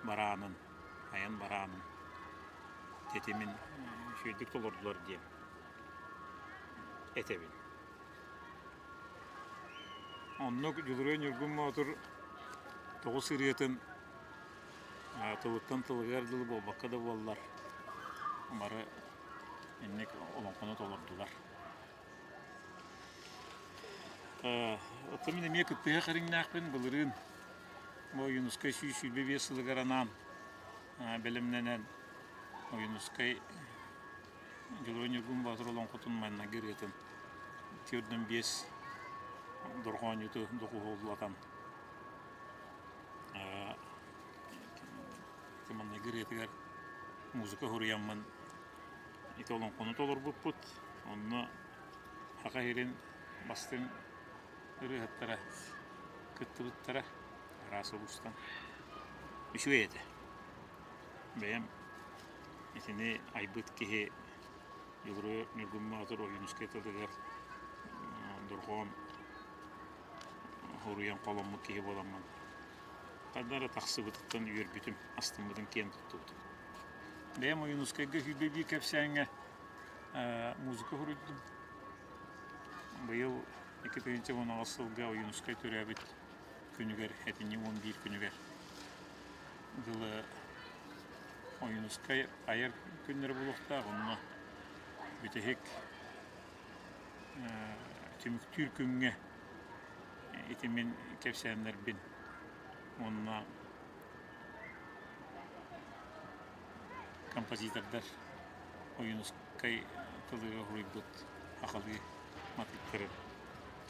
бараанын, айан бараанын тэтимин үчүгэйдик толордулар диэн этэбин. Оннук Дьулуруй Ньургун Боотур тоҕус ырыатын тылыттан тылыгар дылы буолбакка да буоллар, бары инник олоҥхону толордулар. Оттон мин эмиэ кыттыһа кэриҥнээхпин былырыын бу Ойуунускай 125 сылыгар анаан бэлэмнэнэн Ойуунускай Дьулуруй Ньургун Боотур олоҥхотун маннык ырыатын 45 дорҕоонньуту доҕуһуоллатан маннык ырыатыгар музыка суруйаммын ити олоҥхону толорбуппут. Онно Саха сирин бастыҥ ырыаһыттара кыттыбыттара араас улуустан. Үчүгэй этэ. Бэйэм итини айбыт киһи Дьулуруйар Ньургун Боотур Ойуунускай тылыгар дорҕоон суруйан холоммут киһи буоламмын хайдах эрэ тахсыбытыттан үөрбүтүм, астыммытым, киэн туттубутум. Бэйэм Ойуунускайга 21 кэпсээҥҥэ музыка суруйдум. Быйыл 2018 сылга Ойуунускай төрөөбүт. күнүгэр, этинньи 11 күнүгэр дылы Ойуунускай айар күннэрэ буолуохтаах, онно бүтэһик түмүктүүр күҥҥэ ити мин кэпсээннэрбин уонна композитордар Ойуунускай тылыгар уһуйбут сахалыы матыыптарын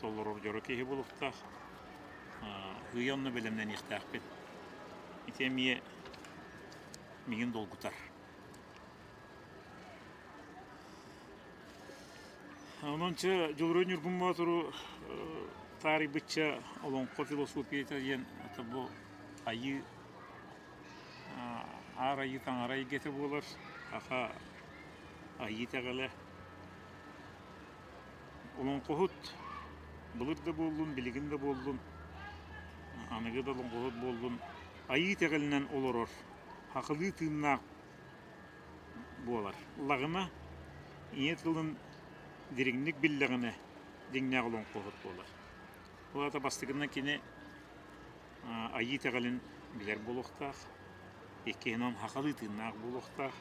толорор дьоро киһи буолуохтаах. Ый онно бэлэмнэниэхтээхпит. Ити эмиэ миигин долгутар. Онон чэ Дьулуруй Ньургун Боотуру таарыйбычча олоҥхо философията диэн это бу айыы Аар Айыы Таҥара эйгэтэ буолар, саха айыы итэҕэлэ. Олоҥхоһут былыр да буоллун, билигин да буоллун, аныгы да олоҥхоһут буоллун, айыы итэҕэлинэн олорор, сахалыы тыыннаах буолар. Ыллаҕына, ийэ тылын дириҥник биллэҕинэ, дьиҥнээх олоҥхоһут буолар. Ол аата бастакынан кини айыы итэҕэлин билэр буолуохтаах, иккиһинэн сахалыы тыыннаах буолуохтаах,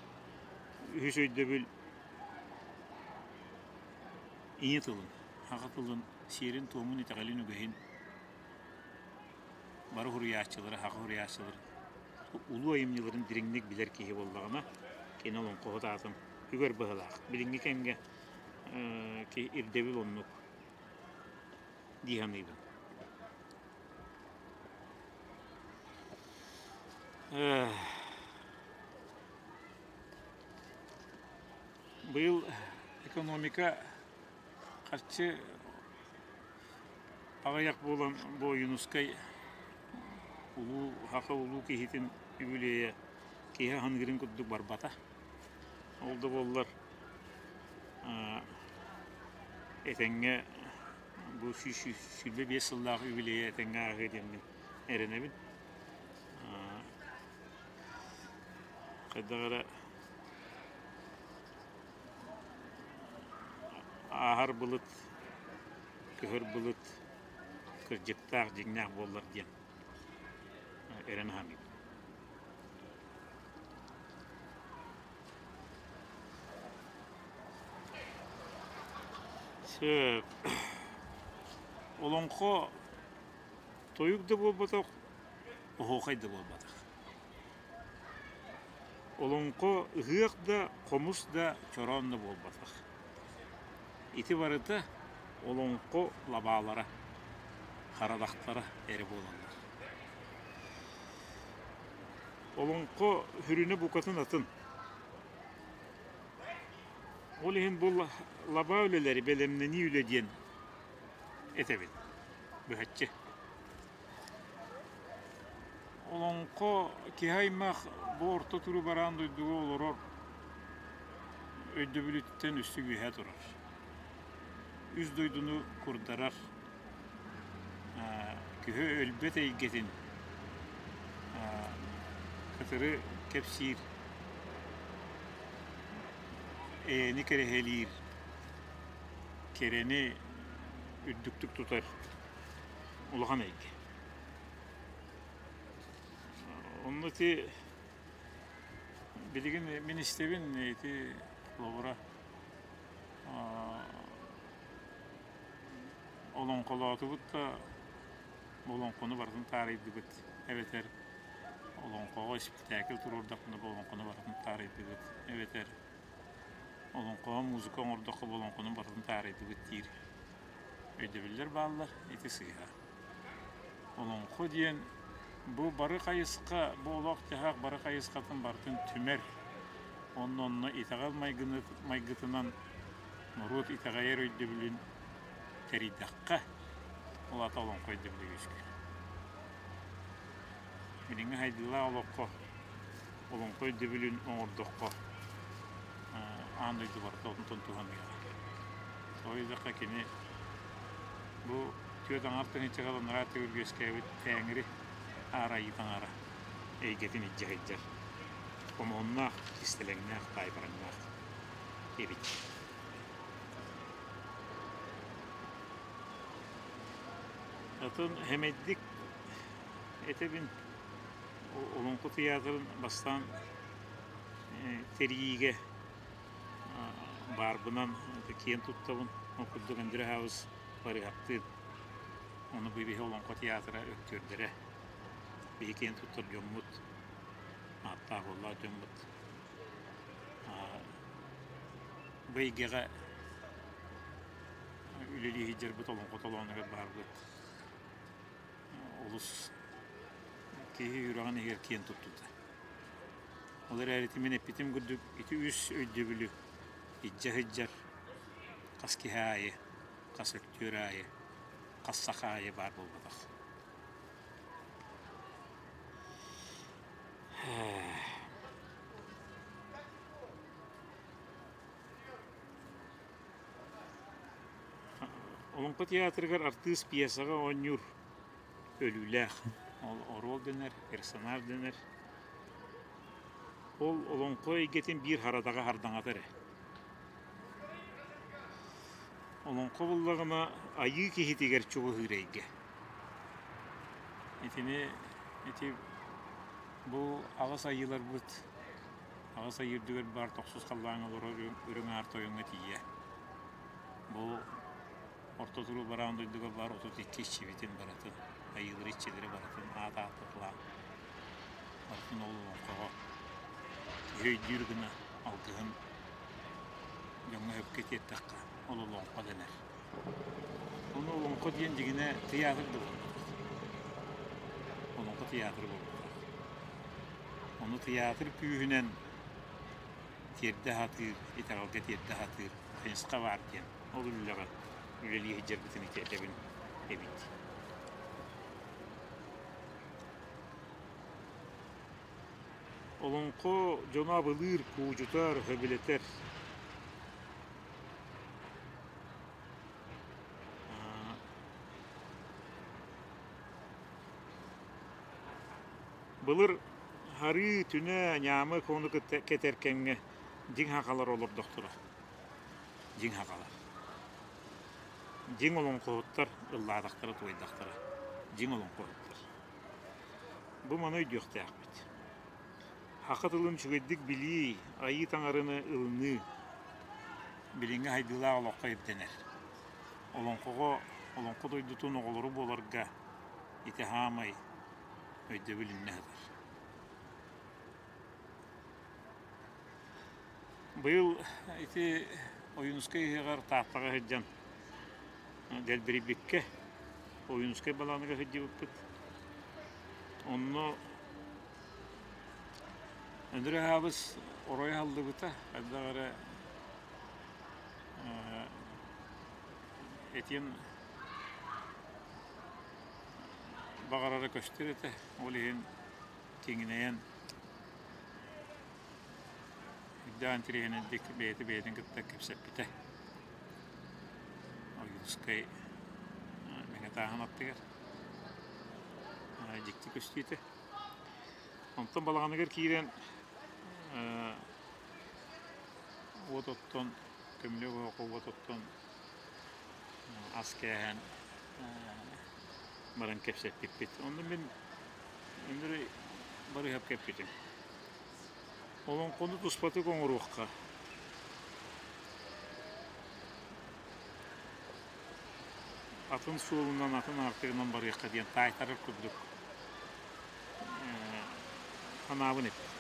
үһүс өйдөбүл ийэ тылын, саха тылын сиэрин-туомун, итэҕэлин, үгэһин бары суруйааччылары, саха суруйааччыларын улуу айымньыларын дириҥник билэр киһи буоллаҕына, кини олоҥхоһут аатын үгэр быһыылаах. Билиҥҥи кэмҥэ ирдэбил оннук дии саныыбын. Быйыл экономика харчы аҕыйах буолан бу Ойуунускай улуу саха улуу киһитин үбүлүөйэ киһи аһыныгырын курдук барбата. Ол да буоллар этэҥҥэ бу 125 сыллаах үбүлүөйэ этэҥҥэ ааһыа диэммин эрэнэбин. Хайдах эрэ ааһар былыт, көһөр былыт кырдьыктаах, дьиҥнээх буоллар диэн эрэнэ саныыбын. Сөп. Олоҥхо тойук да буолбатах, оһуохай да буолбатах. Олоҥхо ыһыах да, хомус да, чороон да буолбатах. Ити барыта олоҥхо лабаалара, харадахтара эрэ буолаллар. Олоҥхо сүрүнэ букатын атын. Ол иһин бу лабаа үлэлэри бэлэмнэнии үлэ диэн этэбин быһаччы. Олоҥхо киһи аймах бу орто туруу бараан дойдуга олорор өйдөбүлүттэн өссө үөһэ турар. Үс дойдуну курдарар Күһү өлбөт эйгэтин кытары кэпсиир, эйэни кэрэһэлиир, кэрэни үрдүктүк тутар улахан эйгэ. Онно ити билигин мин истэбин ити холобура Олоҥхолоотубут да олоҥхону барытын таарыйдыбыт эбэтэр олоҥхоҕо испэктээкил туруордахпына бу олоҥхону барытын таарыйдыбыт эбэтэр олоҥхоҕо музыка оҥордоххо бу олоҥхону барытын таарыйдыбыт диир өйдөбүллэр бааллар, ити сыыһа. Олоҥхо диэн бу бары хайысха, бу олох-дьаһах бары хайысхатын барытын түмэр, онно онно итэҕэл майгытынан норуот итэҕэйэр өйдөбүлүн тэрийдэххэ, ол аата олоҥхо өйдөбүлэ үөскүүр. Билиҥҥи сайдыылаах олоххо олоҥхо өйдөбүлүн оҥордоххо аан дойду барыта онтон туһаныаҕа. Тоҕо диэтэххэ кини бу түөрт аҥаар тыһыынчаҕа анараа төгүл үөскээбит Тээҥири Аар Айыы Таҥара эйгэтин илдьэ сылдьар хомуһуннаах, кистэлэҥнээх, таайбараҥнаах эбит. Атын сэмэйдик. этэбин, Олоҥхо тыйаатырын бастаан тэрийиигэ баарбынан киэн туттабын. Ол курдук Андрей Хаабыс барыһахтыын. Ону бу биһи Олоҥхо театра өктүөрдэрэ. Биһи киэн туттар дьоммут, ааттаах уоллаах дьоммут. Бу эйгэҕэ үлэлии сылдьарбыт олоҥхо толоонугар баарбыт олус киһи үрэҕин иһигэр киэн туттубута. Ол эрээри ити мин эппитим курдук ити үс өйдөбүлү илдьэ сылдьар хас киһи аайы, хас өктүөр аайы, хас саха аайы баар буолбатах. Олоҥхо театрыгар артыыс пьесаҕа оонньуур өлүүлээх. Ол оруол дэнэр, персонаж дэнэр. Ол олоҥхо эйгэтин биир харадаҕа хардаҥата эрэ. Олоҥхо буллаҕына айыы киһитигэр чугаһыыр эйгэ. Итини ити бу аҕыс айыыларбыт аҕыс айыы үрдүгэр баар тохсус халлааҥҥа олорор үрүҥ аар тойоҥҥо тиийэ. Бу Орто туруу бараан дойдуга баар 32 иччибитин барытын, айыылары иччилэри барытын аат ааттатылаан барытын ол олоҥхоҕо киһи өйдүүр гына алгыһын дьоҥҥо сөпкө тиэртэххэ ол олоҥхо дэнэр. Ону олоҥхо диэн дьиҥинэ тыйаатыр да буолбатах. Олоҥхо тыйаатыр буолбатах. Ону тыйаатыр күүһүнэн тиэрдэ сатыыр, итэҕэлгэ тиэрдэ сатыыр хайысха баар диэн ол үлэҕэ үлэлии сылдьарбытын ити этэбин эбит. Олоҥхо дьону абылыыр, куудьутар, сөбүлэтэр. Былыр харыы, түнэ, ньаамы ону кытта кэтэр кэмҥэ дьиҥ сахалар олордохторо. Дьиҥ сахалар. Дьиҥ олоҥхоһуттар ыллаатахтара туойдахтара. Дьиҥ олоҥхоһуттар. Бу маны өйдүөхтээхпит. Саха тылын үчүгэйдик билии, айыы таҥараны ылыныы билиҥҥи сайдыылаах олоххо ирдэнэр. Олоҥхоҕо, олоҥхо дойдутун оҕолоро буоларга ити саамай өйдөбүл иннэ сытар. Быйыл ити Ойуунускай ыһыаҕар Тааттаҕа сылдьан дэлбэрийбиккэ Ойуунускай балааныгар сылдьыбыппыт. Онно Өндөрө аһаабыс оройо аһыллыбыта, хайдах эрэ этиэн баҕарара көстөр этэ, ол иһин киҥинэйэн үрдээх интэриэһинэйдик бэйэтэ бэйэтин кытта кэпсэппитэ. Ойуунускай Мэҥэ Тааһын аттыгар дьикти көстүүтэ. Онтон балаҕаныгар киирэн уот оттон, көмүлүөк оһоххо уот оттон ас кээһэн баран кэпсэппиппит. Онно мин Өндөрөй Барыыһап кэппитим. Олоҥхону туспатык оҥоруохха. Атын суолунан, атын аартыгынан барыахха диэн таайтарар курдук санаабын эттим.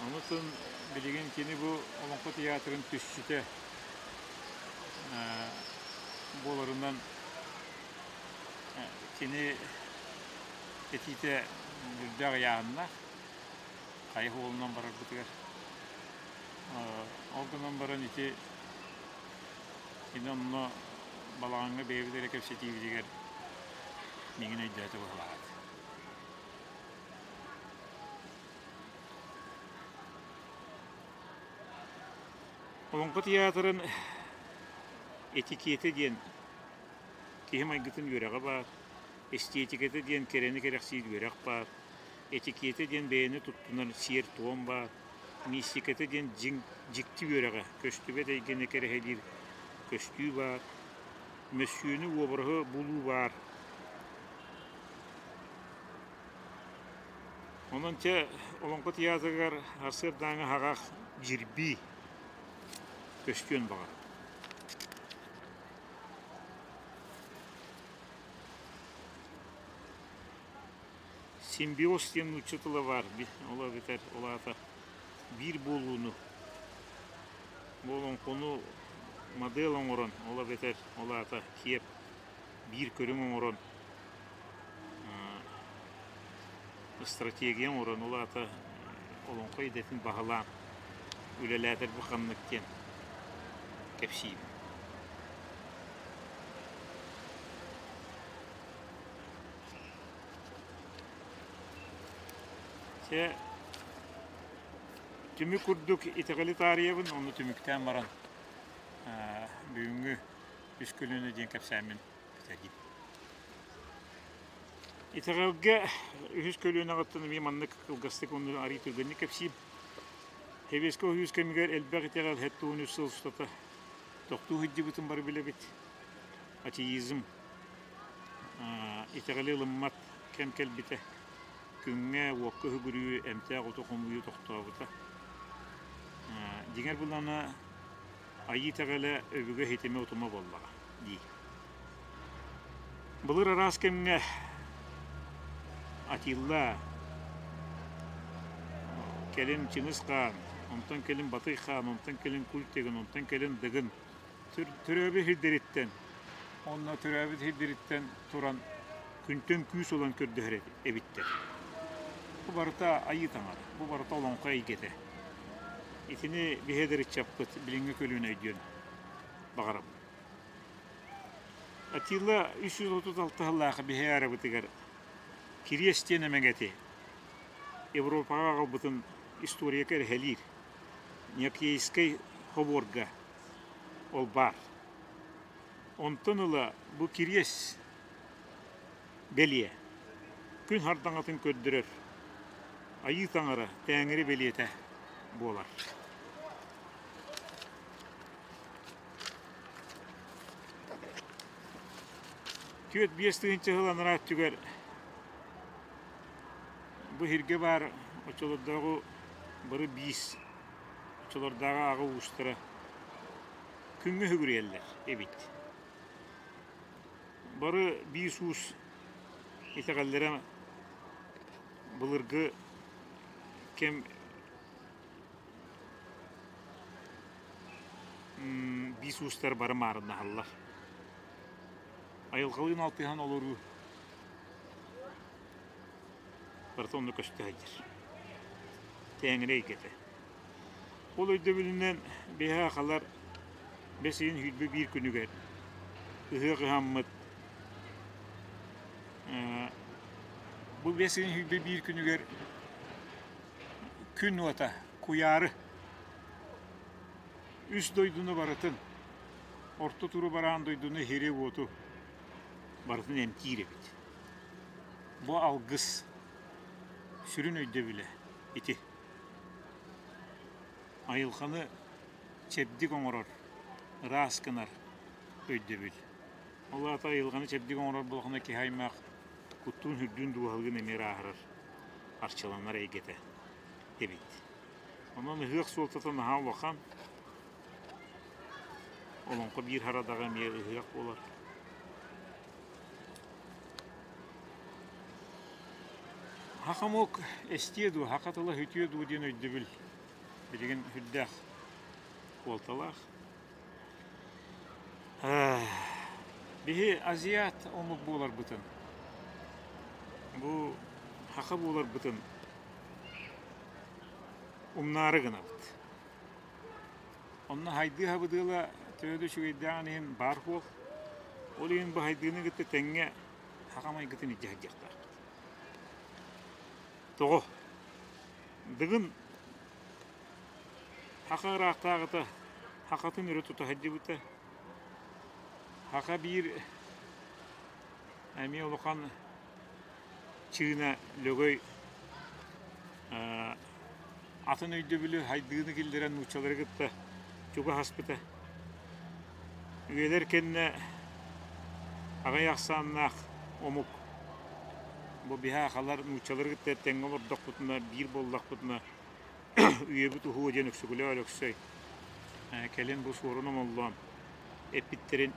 Онутун билигин кини бу Олоҥхо тыйаатырын түсчүтэ буоларынан кини этиитэ үрдээх ыйааһыннаах хайа уолунан барарбытыгар. Ол гынан баран ити кини онно балаҕаҥҥа бэйэбит эрэ кэпсэтиибитигэр миигин өйдөөтө быһыылаах. Олоҥхо тыйаатырын этикетэ диэн киһи майгытын үөрэҕэ баар, эстетикэтэ диэн кэрэни кэрэхсиир үөрэх баар, этикетэ диэн бэйэни туттунар сиэр-туом баар, мистикэтэ диэн дьиҥ дьикти үөрэҕэ, көстүбэт эйгэни кэрэһэлиир көстүү баар. Мөссүөнү, уобараһы булуу баар. Онон чэ, Олоҥхо театрыгар сарсыардааҥы аһаҕас дьирбии көстүөн баҕарабын. Симбиоз диэн нуучча тыла баар, ол эбэтэр ол аата биир буолууну, бу олоҥхону модель оҥорон, ол эбэтэр ол аата киэп биир көрүҥ оҥорон, стратегия оҥорон, ол аата олоҥхо идэтин баһылаан үлэлээтэр бу ханнык диэн кэпсиибин. Чэ, түмүк курдук итэҕэли таарыйабын, онно түмүктээн баран бүгүҥҥү үс көлүөнэ диэн кэпсээммин бүтэрдим. Итэҕэлгэ үһүс көлүөнэҕиттэн эмиэ маннык кылгастык уонна арыый түргэнник кэпсиим. Сэбиэскэй Союз кэмигэр элбэх итэҕэл 73 сыл устата тохтуу сылдьыбытын бары билэбит. Атеизм итэҕэли ылыммат кэм кэлбитэ. Күҥҥэ, уокка үһүгүрүү, эмтээх оту хомуйуу тохтообута. Дьиҥэр былаана айыы итэҕэлэ өбүгэ ситимэ утума буоллаҕа дии. Былыр араас кэмҥэ Атилла, кэлин Чыҥыс Хаан, онтон кэлин Батый Хаан, онтон кэлин Культегин, онтон кэлин Дыгын төрөөбүт сирдэриттэн уонна төрөөбүт сирдэриттэн туран күнтэн күүс ылан көрдөһөр эбиттэр. Бу барыта айыы таҥара, бу барыта олоҥхо эйгэтэ. Итини биһи эдэр ыччаппыт билиҥҥи көлүөнэ өйдүөн баҕарабын. Атилла 336 сыллаах биһи арабытыгар Кириэс диэн эмэгэти Европаҕа аҕалбытын история кэрэһэлиир. Никейскэй хобуорга ол баар. Онтон ыла бу кириэс бэлиэ күн хардаҥатын көрдөрөр Айыы Таҥара Тээҥири бэлиэтэ буолар. 4-5 тыһыынча сыл анараа өттүгэр бу сиргэ баар оччолордооҕу бары биис оччолордооҕу аҕа уустара күҥҥэ үһүгүрүйэллэр эбит. Бары биис уус итэҕэллэрэ былыргы кэм биис уустар бары маарыннаһаллар. Айылҕалыын алтыһан олоруу барыта онно көстө сылдьар. Тээҥирэ эйгэтэ. Ол өйдөбүлүнэн биһи сахалар бэс ыйын 21 күнүгэр ыһыах ыһаммыт бу бэс ыйын 21 күнүгэр күн уота куйаары үс дойдуну барытын орто туру бараан дойдуну иһири-уоту барытын эмтиир эбит. Бу алгыс сүрүн өйдөбүлэ ити. Айылҕаны чэбдик оҥорор, ыраас гынар өйдөбүл. Ол аата айылҕаны чэбдик оҥорор буоллаххына киһи аймах куттуун-сүрдүүн дууһалыын эмиэ ырааһырар, арчыланар эйгэтэ эбит. Онон ыһыах суолтата наһаа улахан. Олоҥхо биир харадаҕа эмиэ ыһыах буолар. Хахамок эстиэ дуо, хаха тыла үтүө дуо диэн өйдөбүл билигин сүрдээх суолталаах. Биһи азиат омук буоларбытын, бу хаха буоларбытын умнаары гынабыт. Онно хайдыы хабыдыала төһө да үчүгэйдээҕин иһин баар суох. Ол иһин бу хайдыыны кытта тэҥҥэ хаха майгытын илдьэ сылдьыахтаахпыт. Тоҕо? Дыгын хаха ыраахтааҕыта хахатын өрө тута сылдьыбыта. Хаха биир эмиэ улахан чыына Лөгөй атын өйдөбүлү хайдыыны киллэрэн нууччалары кытта чугаһаспыта. Үйэлэр кэннэ. Аҕыйах ахсааннаах омук бу биһи сахалар нууччалары кытта тэҥҥэ олордохпутуна, биир буоллахпытына үйэбит уһуо диэн Өксөкүлээх Өлөксөй кэлин бу Суорун Омоллоон эппиттэрин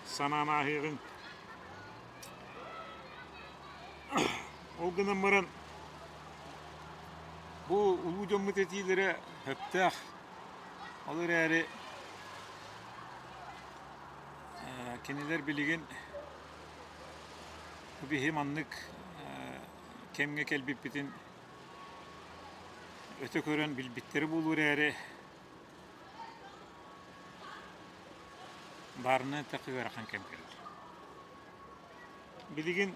санаан ааһыаҕыҥ. Ол гынан баран бу улуу дьоммут этиилэрэ сөптөөх. Ол эрээри кинилэр билигин бу биһи маннык кэмҥэ кэлбиппитин өтө көрөн билбиттэрэ буолуо эрээри баарынан эттэххэ ыарахан кэм кэллэ. Билигин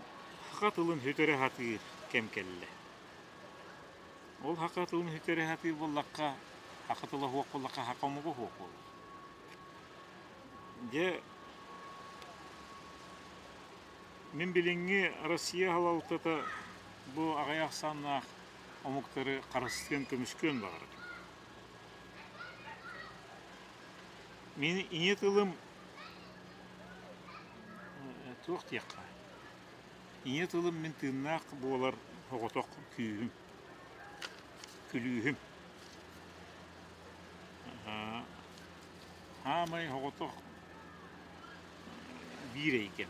саха тылын сүтэрэ сатыыр кэм кэллэ. Ол саха тылын сүтэрэ сатыыр буоллахха, саха тыла суох буоллахха, саха омуга суох буолар. Дьэ, мин билиҥҥи Россия салалтата бу аҕыйах ахсааннаах омуктары харыстыан, көмүскүөн баҕарар. Мин ийэ тылым туох диэххэ, ийэ тылым мин тыыннаах буолар оҕотох күүһүм, күлүүһүм. Хаамай оҕотох биир эйгэм.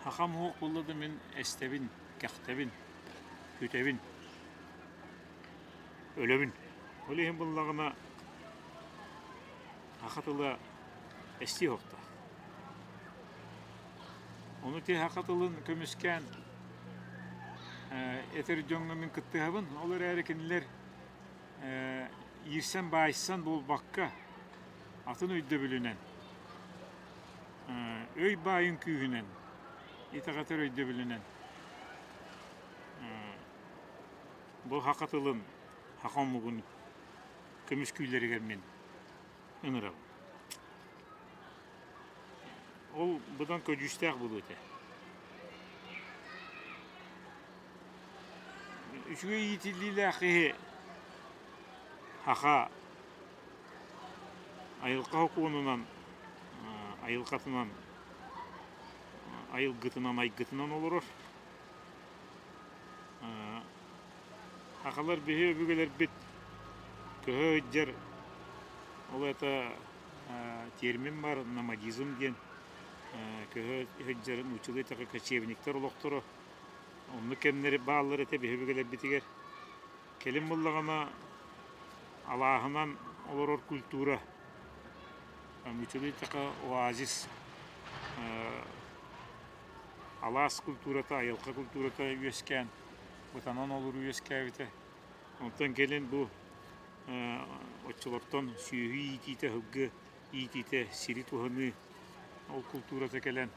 Хахам уһук буолла да мин эстэбин, кэхтэбин, күтэбин, өлөбүн. Ол иһин буллаҕына саха тыла эстии уһуктаах. Ону ити саха тылын көмүскээн этэр дьоҥҥо мин кыттыһабын. Ол эрээри кинилэр иирсэн-баайсан буолбакка, атын өйдөбүлүнэн, өй баайын күүһүнэн, итэҕэтэр өйдөбүлүнэн бу саха тылын, саха омугун көмүскүүллэригэр мин ыҥырабын. Ол быдан көдьүүстээх буолуо этэ. Үчүгэй иитиллиилээх киһи саха айылҕа сокуонунан, айылҕатынан, айылгытынан, айгытынан олорор. Сахалар биһи өбүгэлэрбит көһө сылдьар, ол это термин бар, номадизм диэн көһө сылдьар нууччалыы эттэххэ кочевниктар олохторо оннук кэмнэри бааллар этэ биһи өбүгэлэрбитигэр. Кэлин буоллаҕына алааһынан олорор культура, нууччалыы эттэххэ оазис алаас культурата, айылҕа культурата үөскээн, бытанан олоруу үөскээбитэ. Онтон кэлин бу оччолортон сүөһү иитиитэ, сылгы иитиитэ, сири туһаныы ол култуурата кэлэн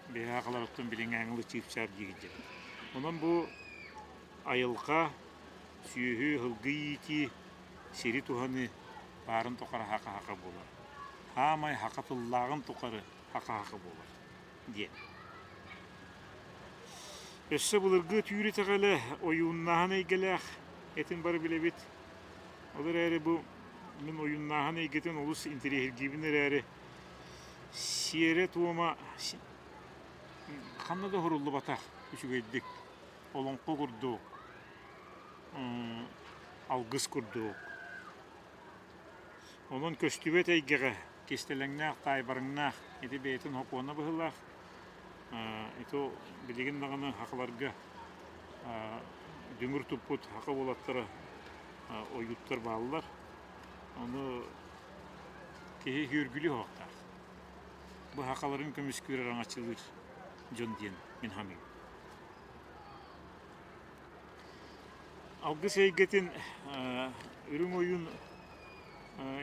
биһиги сахаларыттан билиҥҥээҥи чыып-чаап диир дьэ. Онон бу айылҕа, сүөһү, сылгы иитии, сири туһаныы баарын тухары саха-саха буолар. Саамай саха тыллааҕын тухары саха-саха буолар диэн. Өссө былыргы түүр итэҕэлэ ойууннааһын эйгэлээх этин бары билэбит. Ол эрээри бу мин ойууннааһын эйгэтин олус интэриэһиргиибин эрээри сиэрэ-туома ханна да уһуруллубатах үчүгэйдик олоҥхо курдук, алгыс курдук. Онон көстүбэт эйгэҕэ кистэлэҥнээх, таайбарыҥнаах ити бэйэтин сокуона быһыылаах. Ити билигин даҕаны сахаларга дүҥүр туппут саха уолаттара ойууттар бааллар. Ону киһи үөргүлүө суохтаах. Бу сахаларын көмүскүүр араҥаччылыыр дьон диэн мин саныыбын. Алгыс эйгэтин үрүҥ ойуун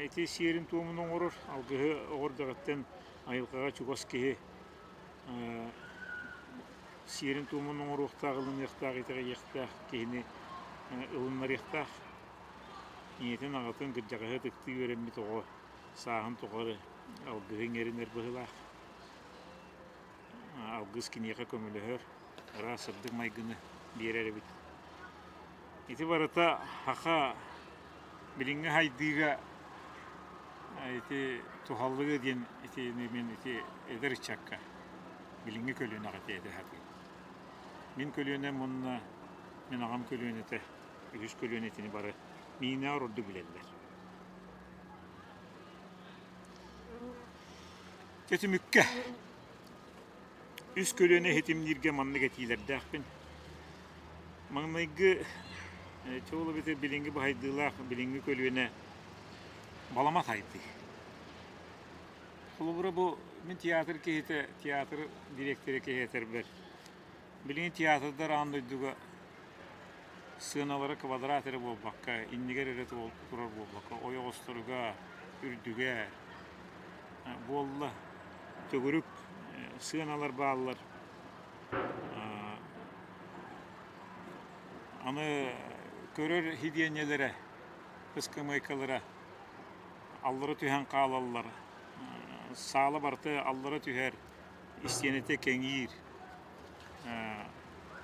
ити сиэрин-туомун оҥорор, алгыһы оҕордоҕуттан айылҕаҕа чугас киһи сиэрин-туомун оҥоруохтаах, ылыныахтаах, итэҕэйиэхтээх киһини ылыннарыахтаах. Ийэтин, аҕатын кырдьаҕаһы ытыктыы үөрэммит оҕо сааһын тухары алгыһы иҥэринэр быһыылаах. Алгыс киниэхэ көмөлөһөр, ыраас сырдык майгыны биэрэр эбит. Ити барыта саха билиҥҥи сайдыыга Ити туһаллыга диэн итини мин ити эдэр ыччакка билиҥҥи көлүөнэҕэ этэ сатыыбын. Мин көлүөнэм уонна мин аҕам көлүөнэтэ үһүс көлүөнэ итини бары миинээҕэр ордук билэллэр. Дьэ түмүккэ үс көлүөнэ иһитимнииргэ маннык этиилэрдээхпин. Маҥнайгы чуол эбэтэр билиҥҥи баһайдыылаах билиҥҥи көлүөнэ баламат хайдыы. Холобура бу мин театр киһитэ, театр дириэктэрэ киһи этэрбэр, билигин театрдар аан дойдуга сыаналара квадрат эрэ буолбакка, иннигэр эрэ турар буолбакка, ойоҕосторуга, үрдүгэ буолла. Төгүрүк сыаналар бааллар. Аны көрөр сидиэнньэлэрэ, ыскамыайкалара аллара түһэн хаалаллар. Саала барыта аллара түһэр, истиэнэтэ кэҥиир,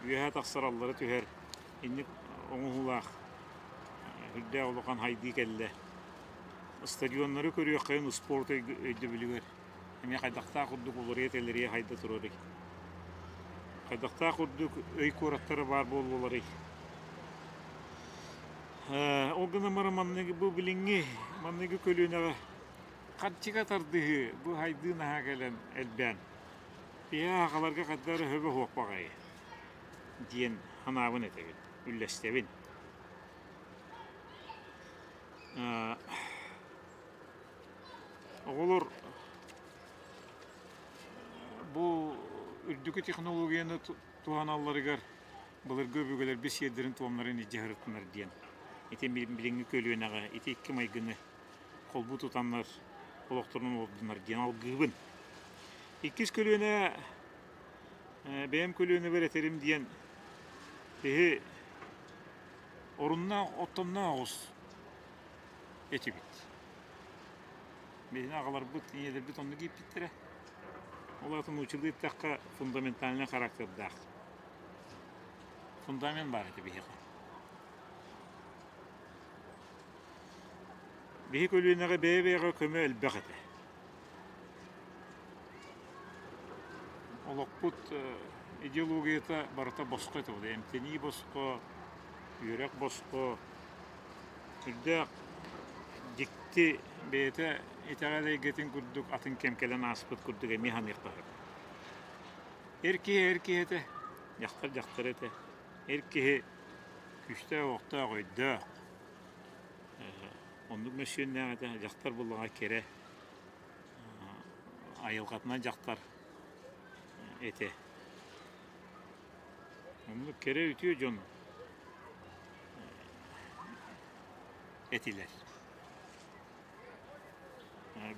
үөһэ тахсар аллара түһэр инник оҥоһуулаах үрдээх улахан хайдыы кэллэ. Стадионнары көрүөххэйин успуорт өйдөбүлүгэр эмиэ хайдахтаах курдук уларыйа-тэлэрийэ хайда турарый? Хайдахтаах курдук өй куораттара баар буоллуларый? Ол гынан баран манныгы бу билиҥҥи манныгы көлүөнэҕэ харчыга тардыһыы бу хайдыы наһаа кэлэн элбээн киһи аахаларга хайдах эрэ өһөбө суох баҕайы диэн санаабын этэбин, үллэстэбин. Оҕолор бу үрдүкү технологияны туһаналларыгар былыргы өбүгэлэрбит сиэрдэрин-туомнарын илдьэ сырыттынар диэн ити билиҥҥи көлүөнэҕэ ити икки майгыны холбуу тутаннар олохторун олордунар диэн алгыыбын. Иккис көлүөнэ бэйэм көлүөнэбэр этэрим диэн киһи оруннаах оттомноох оҕус этибит. Биһиги аҕаларбыт, ийэлэрбит оннук ииппиттэрэ. Ол аата нууччалыы эттэххэ фундаментальнай характердаах. Фундамент баар этэ биһиэхэ. Биһи көлүөнэҕэ бэйэ-бэйэҕэ көмө элбэх этэ. Олохпут идеологията барыта босхо этэ эмтэнии босхо, үөрэх босхо, Сүрдээх дьикти бэйэтэ итэҕэл эйгэтин курдук атын кэм кэлэн ааспыт курдук эмиэ саныахха сөп. Эр киһи эр киһи этэ, дьахтар дьахтар этэ. Эр киһи күүстээх-уохтаах, өйдөөх, оннук мөссүөннээх этэ, дьахтар буоллаҕа кэрэ, айылҕатынан дьахтар этэ. Оннук кэрэ үтүө дьон этилэр.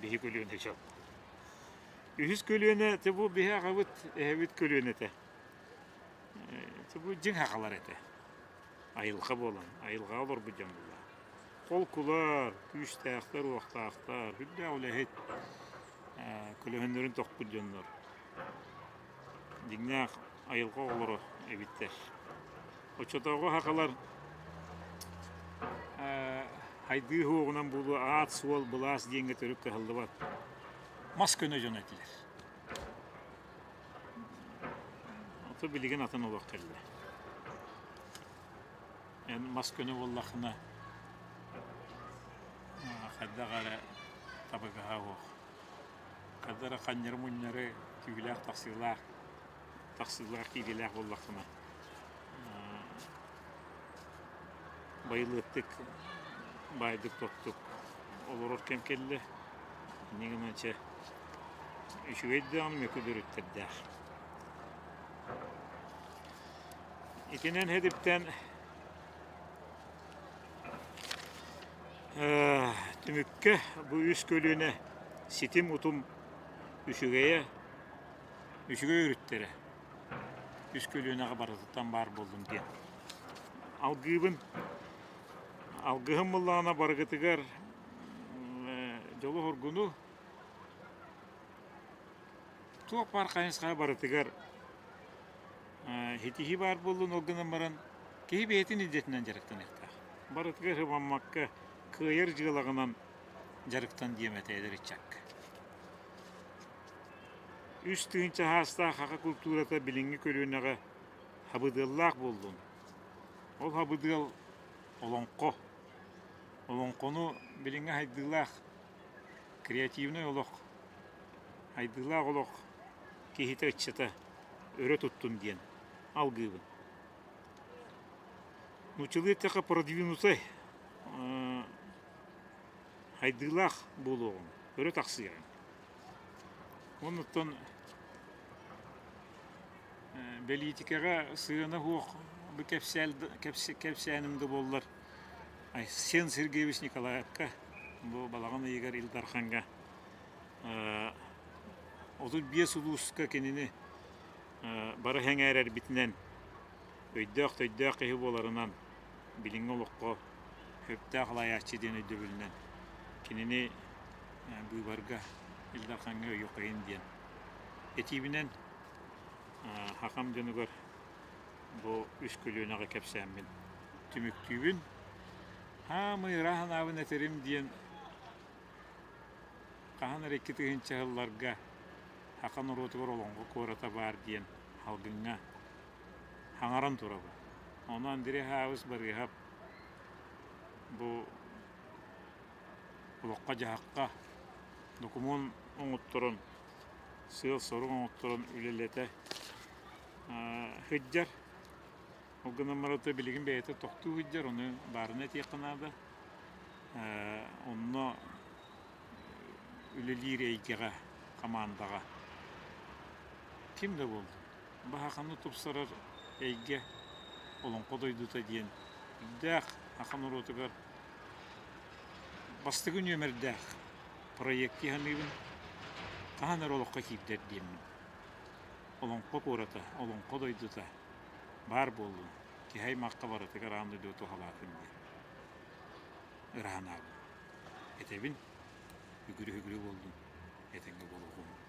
Биһи көлүөнэ дьон. Үһүс көлүөнэ те бу биһи аҕабыт эһэбит көлүөнэтэ. Те бу дьиҥ сахалар этэ. Айылҕа буолан, айылҕаҕа олорбут дьон буолла. Холкулар, күүстээхтэр, уохтаахтар, үрдээх үлэһит, көлөһүннэрин тохпут дьоннор. Дьиҥнээх айылҕа оҕолоро эбиттэр. Оччотооҕу сахалар хайдыы суоҕунан буолуо аат-суол, былаас диэҥҥэ төрүт кыһаллыбат мас көнө дьоно этилэр. Ото билигин атын олох кэллэ. Эн мас көнө буоллаххына хайдах эрэ табыгаһа суох. Хайдах эрэ ханньары-мунньары түүлээх тахсыылаах тахсыылаах киириилээх буоллаххына байылыаттык баайдык-тоттук олорор кэм кэллэ. Инньэ гынан чэ үчүгэй даҕаны мөкү да өрүттэрдээх. Итинэн хэдиптэн Түмүккэ бу үс көлүөнэ ситим-утум үчүгэйэ, үчүгэй өрүттэрэ үс көлүөнэҕэ барытыттан баар буоллун диэн алгыыбын. Алгыһым буоллаҕына барыгытыгар дьолу-соргуну, туох баар хайысха барытыгар Ситиһии баар буоллун, ол гынан баран киһи бэйэтин идэтинэн дьарыктаныахтаах. Барытыгар ымаммакка кыайар дьыалаҕынан дьарыктан диэм этэ эдэр ыччакка. 3000 саастаах саха култуурата билиҥҥи көлүөнэҕэ хабыдыаллаах буоллун. Ол хабыдыал олоҥхо. Олоҥхону билиҥҥи сайдыылаах креативнай олох, сайдыылаах олох киһитэ ыччата өрө туттун диэн алгыыбын. Нууччалыы эттэххэ продвинутай сайдыылаах буолуоҕуҥ, өрө тахсыаҕыҥ. Оннуттан бэлиитикэҕэ сыана суох бу кэпсээним да буоллар Айсен Сергеевич Николаевка бу балаҕан ыйыгар Ил Дархаҥҥа 35 улууска кинини бары сэҥээрэрбитинэн өйдөөх-төйдөөх киһи буоларынан билиҥҥи олоххо сөптөөх салайааччы диэн өйдөбүлүнэн кинини быыбарга Ил Дархаҥҥа өйүөххэйин диэн этиибинэн Хахам дьонугар бу үс көлүөнэҕэ кэпсээммин түмүктүүбүн. Хаамый ыраах санаабын этэрим диэн хаһан эрэ 2000 сылларга саха норуотугар Олоҥхо куората баар диэн салгыҥҥа хаҥаран турабын. Ону Андрей Хаабыс Барыыһап бу олоххо-дьаһахха докумуон оҥотторон, сыал-сорук оҥотторон үлэлэтэ сылдьар. Ол гынан баран билигин бэйэтэ тохтуу сылдьар, ону баарына этиэххэ наада. Онно үлэлиир эйгэҕэ, хамаандаҕа ким да буоллун, баһаханы тупсарар эйгэ Олоҥхо дойдута диэн үрдээх саха норуотугар бастакы нүөмэрдээх проект дии саныыбын. Хаһан эрэ олоххо киирдэр диэммин. Олоҥхо куората, Олоҥхо дойдута баар буоллун, киһи аймахха барытыгар аан дойдуга туһалаатын диэн ыра санаабын этэбин. Үгүрү-үгүрү буоллун, этэҥҥэ буолуоҕум.